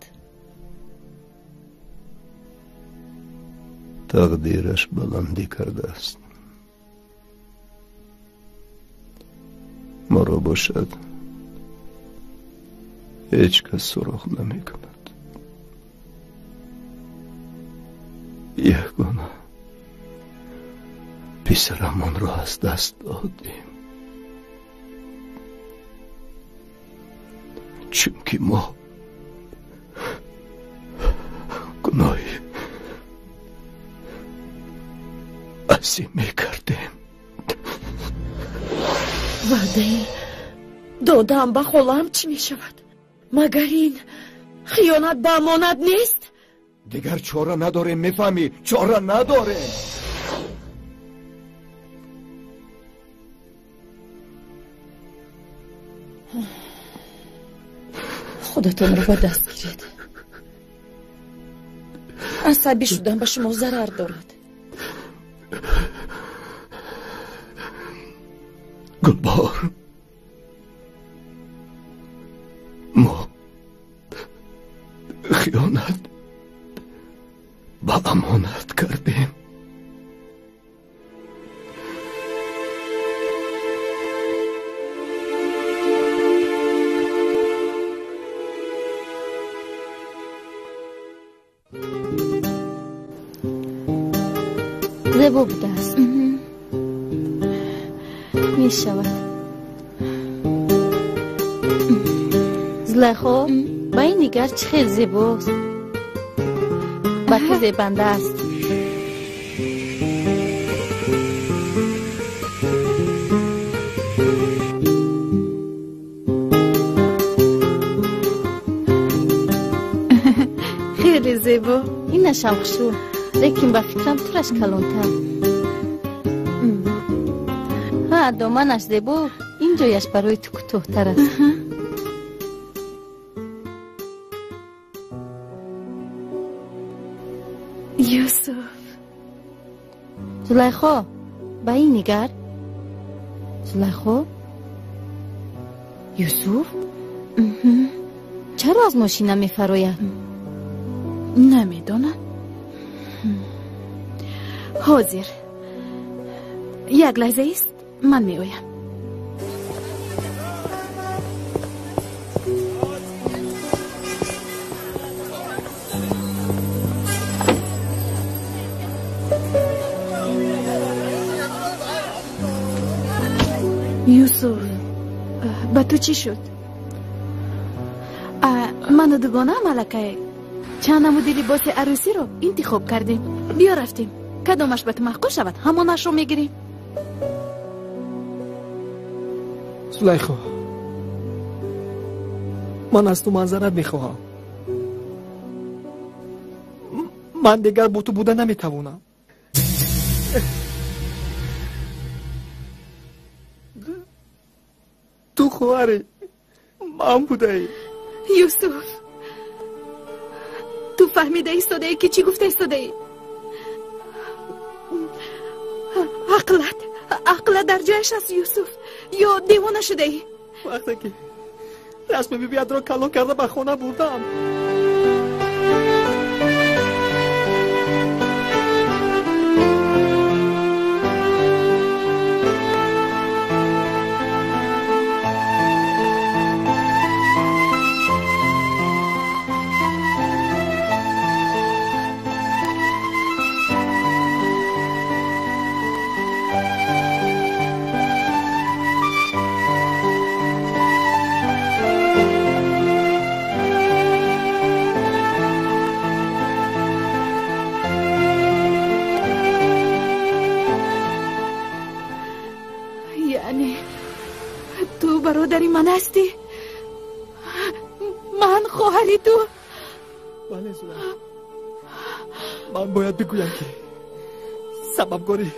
Тақдираш баландӣ кардааст. Моро бошад ҳеҷ кас суроғ намекунад. Ягона писарамонро аз даст додем, чунки мо гуноҳи азим мекардем. Ваъдаи додаам ба холаам чӣ мешавад? Магар ин хиёнат ба амонат нест? Дигар чора надорем, мефаҳмӣ? Чора надорем. Худатонро ба даст гиред. Асабӣ шудан ба шумо зарар дорад. Гулбаҳор, мо хиёнат ба амонат кардем. Зебо будааст. Мешавад. Зулайхо, ба ин нигар чӣ хел зебост. Ба ту зебанда аст. Хеле зебо. Инашам хушрӯ, лекин ба фикрам тураш калонтар. Ҳа, доманаш зебо, ин ҷояш барои ту кӯтоҳтар аст. Юсуф. Зулайхо, ба ин нигар. Зулайхо? Юсуф? Чаро аз мошина мефарояд? Намедонам. Ҳозир. Як лаҳза ист, ман меоям. Юсуф, ба ту чӣ шуд? Ману дугонаам аллакай чанд намуди либоси арӯсиро интихоб кардем. Биё рафтем. Кадомаш ба ту маъқул шавад, ҳамонашро мегирем. Зулайхо, ман аз ту манзарат мехоҳам. Ман дигар бо ту буда наметавонам. Ту хоҳари ман будаӣ. Юсуф, ту фаҳмида истодаӣ ки чӣ гуфта истодаӣ? Ақлат, ақлат дар ҷояш аст, Юсуф, ё девона шудаӣ? Вақте ки расми бибиятро калон карда ба хона бурдам, бародари ман ҳастӣ? Ман хоҳари ту. Бале, Зулайхо, ман бояд бигӯям ки сабабгори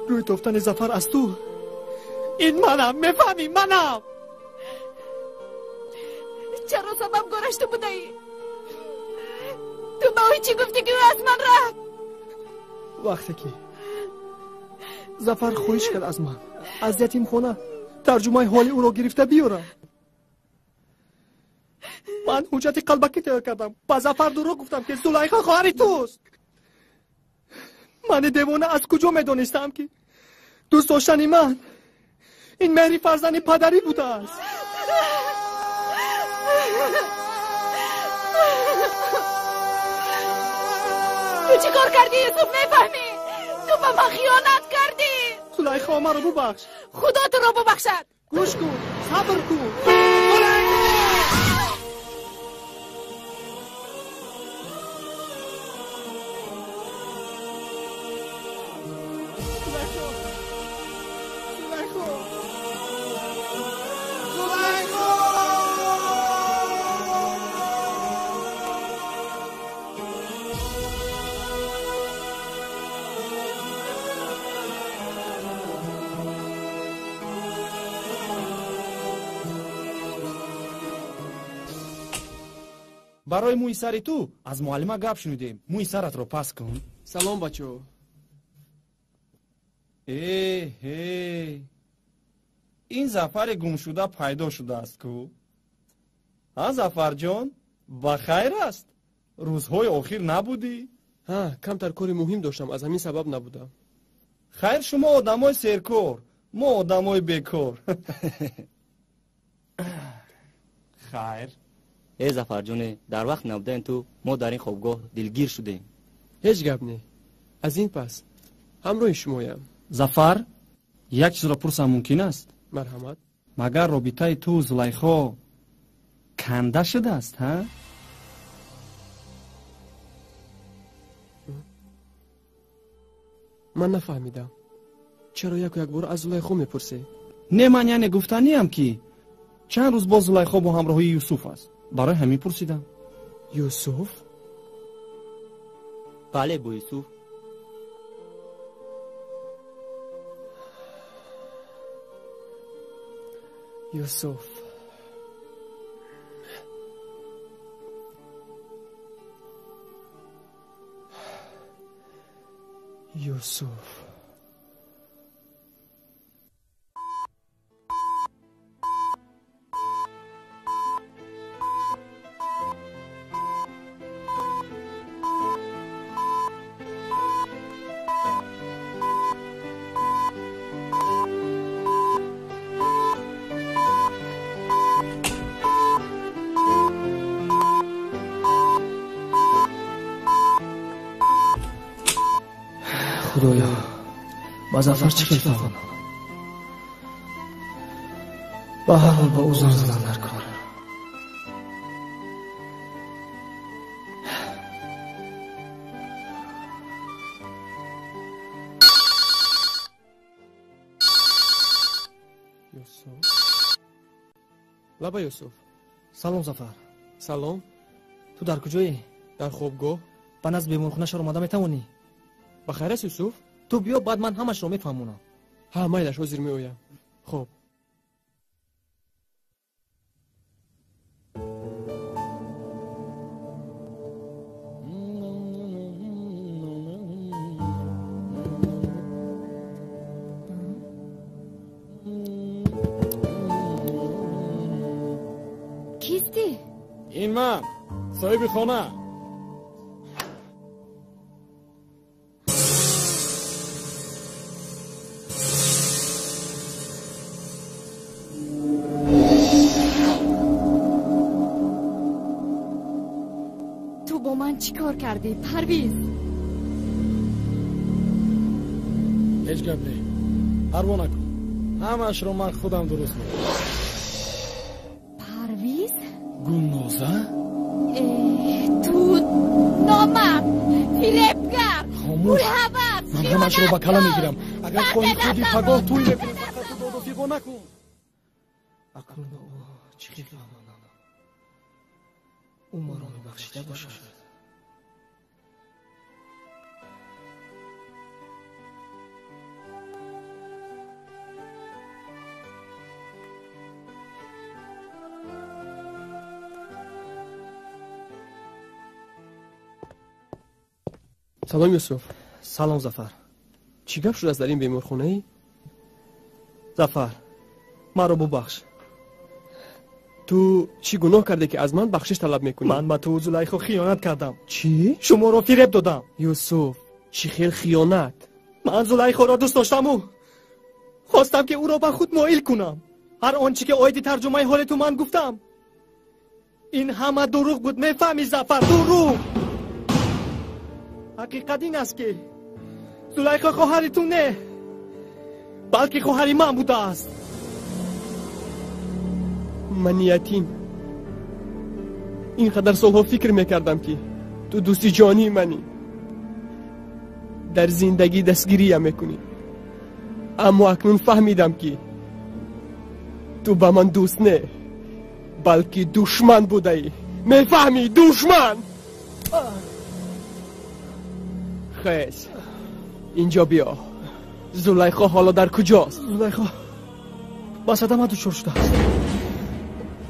рӯй тофтани Зафар аз ту ин манам. Мефаҳмӣ, манам. Чаро сабабгораш ту будаӣ? Ту ба ӯ чӣ гуфтӣ ки ӯ аз ман рафт? Вақте ки Зафар хоҳиш кард аз ман аз ятимхона тарҷумаи ҳоли ӯро гирифта биёрам, ман ҳуҷҷати қалбакӣ тайёр кардам. Ба Зафар дурӯғ гуфтам ки Зулайхо хоҳари туст. Мани девона аз куҷо медонистам ки дӯст доштани ман ин меҳри фарзанди падарӣ будааст? Ту чӣ кор кардӣ, Юсуф? Мефаҳмӣ? Ту ба ман хиёнат кардӣ. Зулайхо, маро бубахш. Худо туро бубахшад. Гӯш кун, сабр кун. Барои мӯи сари ту аз муаллима гап шунидем. Мӯи саратро пас кун. Салом, бачаҳо. Э, ин Зафари гумшуда пайдо шудааст ку. Ҳа, Зафарҷон, ба хайр аст? Рӯзҳои охир набудӣ? Ҳа, камтар кори муҳим доштам, аз ҳамин сабаб набудам. Хайр, шумо одамои серкор, мо одамои бекор. Хайр. Э, Зафарҷоне, дар вақт набудани ту мо дар ин хобгоҳ дилгир шудем. Ҳеҷ гап не, аз ин пас ҳамроҳи шумоям. Зафар, як чизро пурсам мумкин аст? Марҳамат. Магар робитаи ту Зулайхо Канда шудааст, ҳа? Ман нафаҳмидам, чаро яку якбора аз Зулайхо мепурсӣ? Не, ман яъне гуфтаниям, ки чанд рӯз боз Зулайхо бо ҳамроҳии Юсуф аст. Барои ҳамин пурсидам. Юсуф? Бале, бо Юсуф. Юсуф. Юсуф. Худоё, ба Зафар чӣ хел фаҳмонам? Ба ҳар ҳол ба ӯ занг задан дар кор. Юсуф. Лаба, Юсуф. Салом, Зафар. Салом. Ту дар куҷоӣ? Дар хобгоҳ. Ба назди беморхона шаро омада метавонӣ? Ба хайр аст, Юсуф? Ту биё, баъд ман ҳамашро мефаҳмонам. Ҳа, майлаш, ҳозир меоям. Хоб. Кистӣ? Ин ман, соҳиби хона. Ту бо ман чӣ кор кардӣ, Парвиз? Ҳеҷ гап не, парво накун, ҳамаашро ман худам дуруст мекунам. Парвиз? Гулноза? Ту номард, фиребгар, Хомӯш, пулҳавас, ман ҳамаашро ба кала мегирам. Агар хоҳӣ, худи пагоҳ тӯй мекунем. Фақат ту доду фиғо накун. Акнун ба ӯ чӣ хел фаҳмонам? Ӯ маро мебахшида бошад. Салом, Юсуф. Салом, Зафар. Чӣ гап шудааст дар ин беморхонаи? Зафар, маро бубахш. Ту чӣ гуноҳ кардӣ, ки аз ман бахшиш талаб мекунӣ? Ман ба ту, Зулайхо, хиёнат кардам. Чӣ? Шуморо фиреб додам. Юсуф, чӣ хел хиёнат? Ман Зулайхоро дӯст доштаму хостам, ки ӯро ба худ моил кунам. Ҳар он чӣ ки оиди тарҷумаи ҳоли ту ман гуфтам, ин ҳама дурӯғ буд, мефаҳмӣ, Зафар, дурӯғ. Ҳақиқат ин аст, ки Зулайхо хоҳари ту не, балки хоҳари ман будааст. Ман ятим. Ин қадар солҳо фикр мекардам, ки ту дӯсти ҷонии манӣ, дар зиндагӣ дастгириям мекунӣ, аммо акнун фаҳмидам, ки ту ба ман дӯст не, балки душман будаӣ. Мефаҳмӣ, душман! Хез, инҷо биё. Зулайхо ҳоло дар куҷост? Зулайхо ба садама дучор шудааст,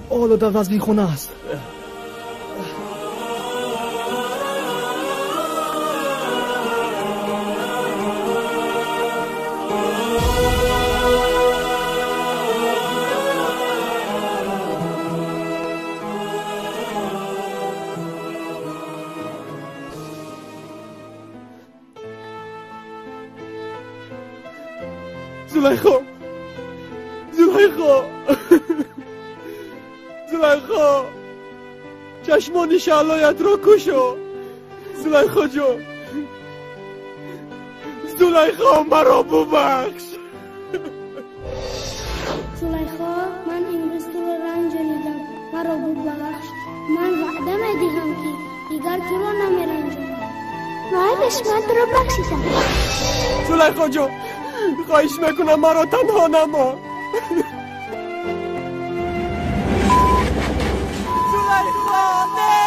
ҳоло дар вазминхона аст. Зулайхо, Зулайхо, Зулайхо, чашмони шаълоятро кушо. Зулайхо ҷон, Зулайхо, маро бубахш. Зулайхо, ман имрӯз туро ранҷонидам, маро Маро бубахш. Ман ваъда медиҳам, ки дигар туро намеранҷонам. Майлаш, ман туро бахшидам. Зулайхо ҷон, хоҳиш мекунам, маро танҳо намо. Зулайхо, не!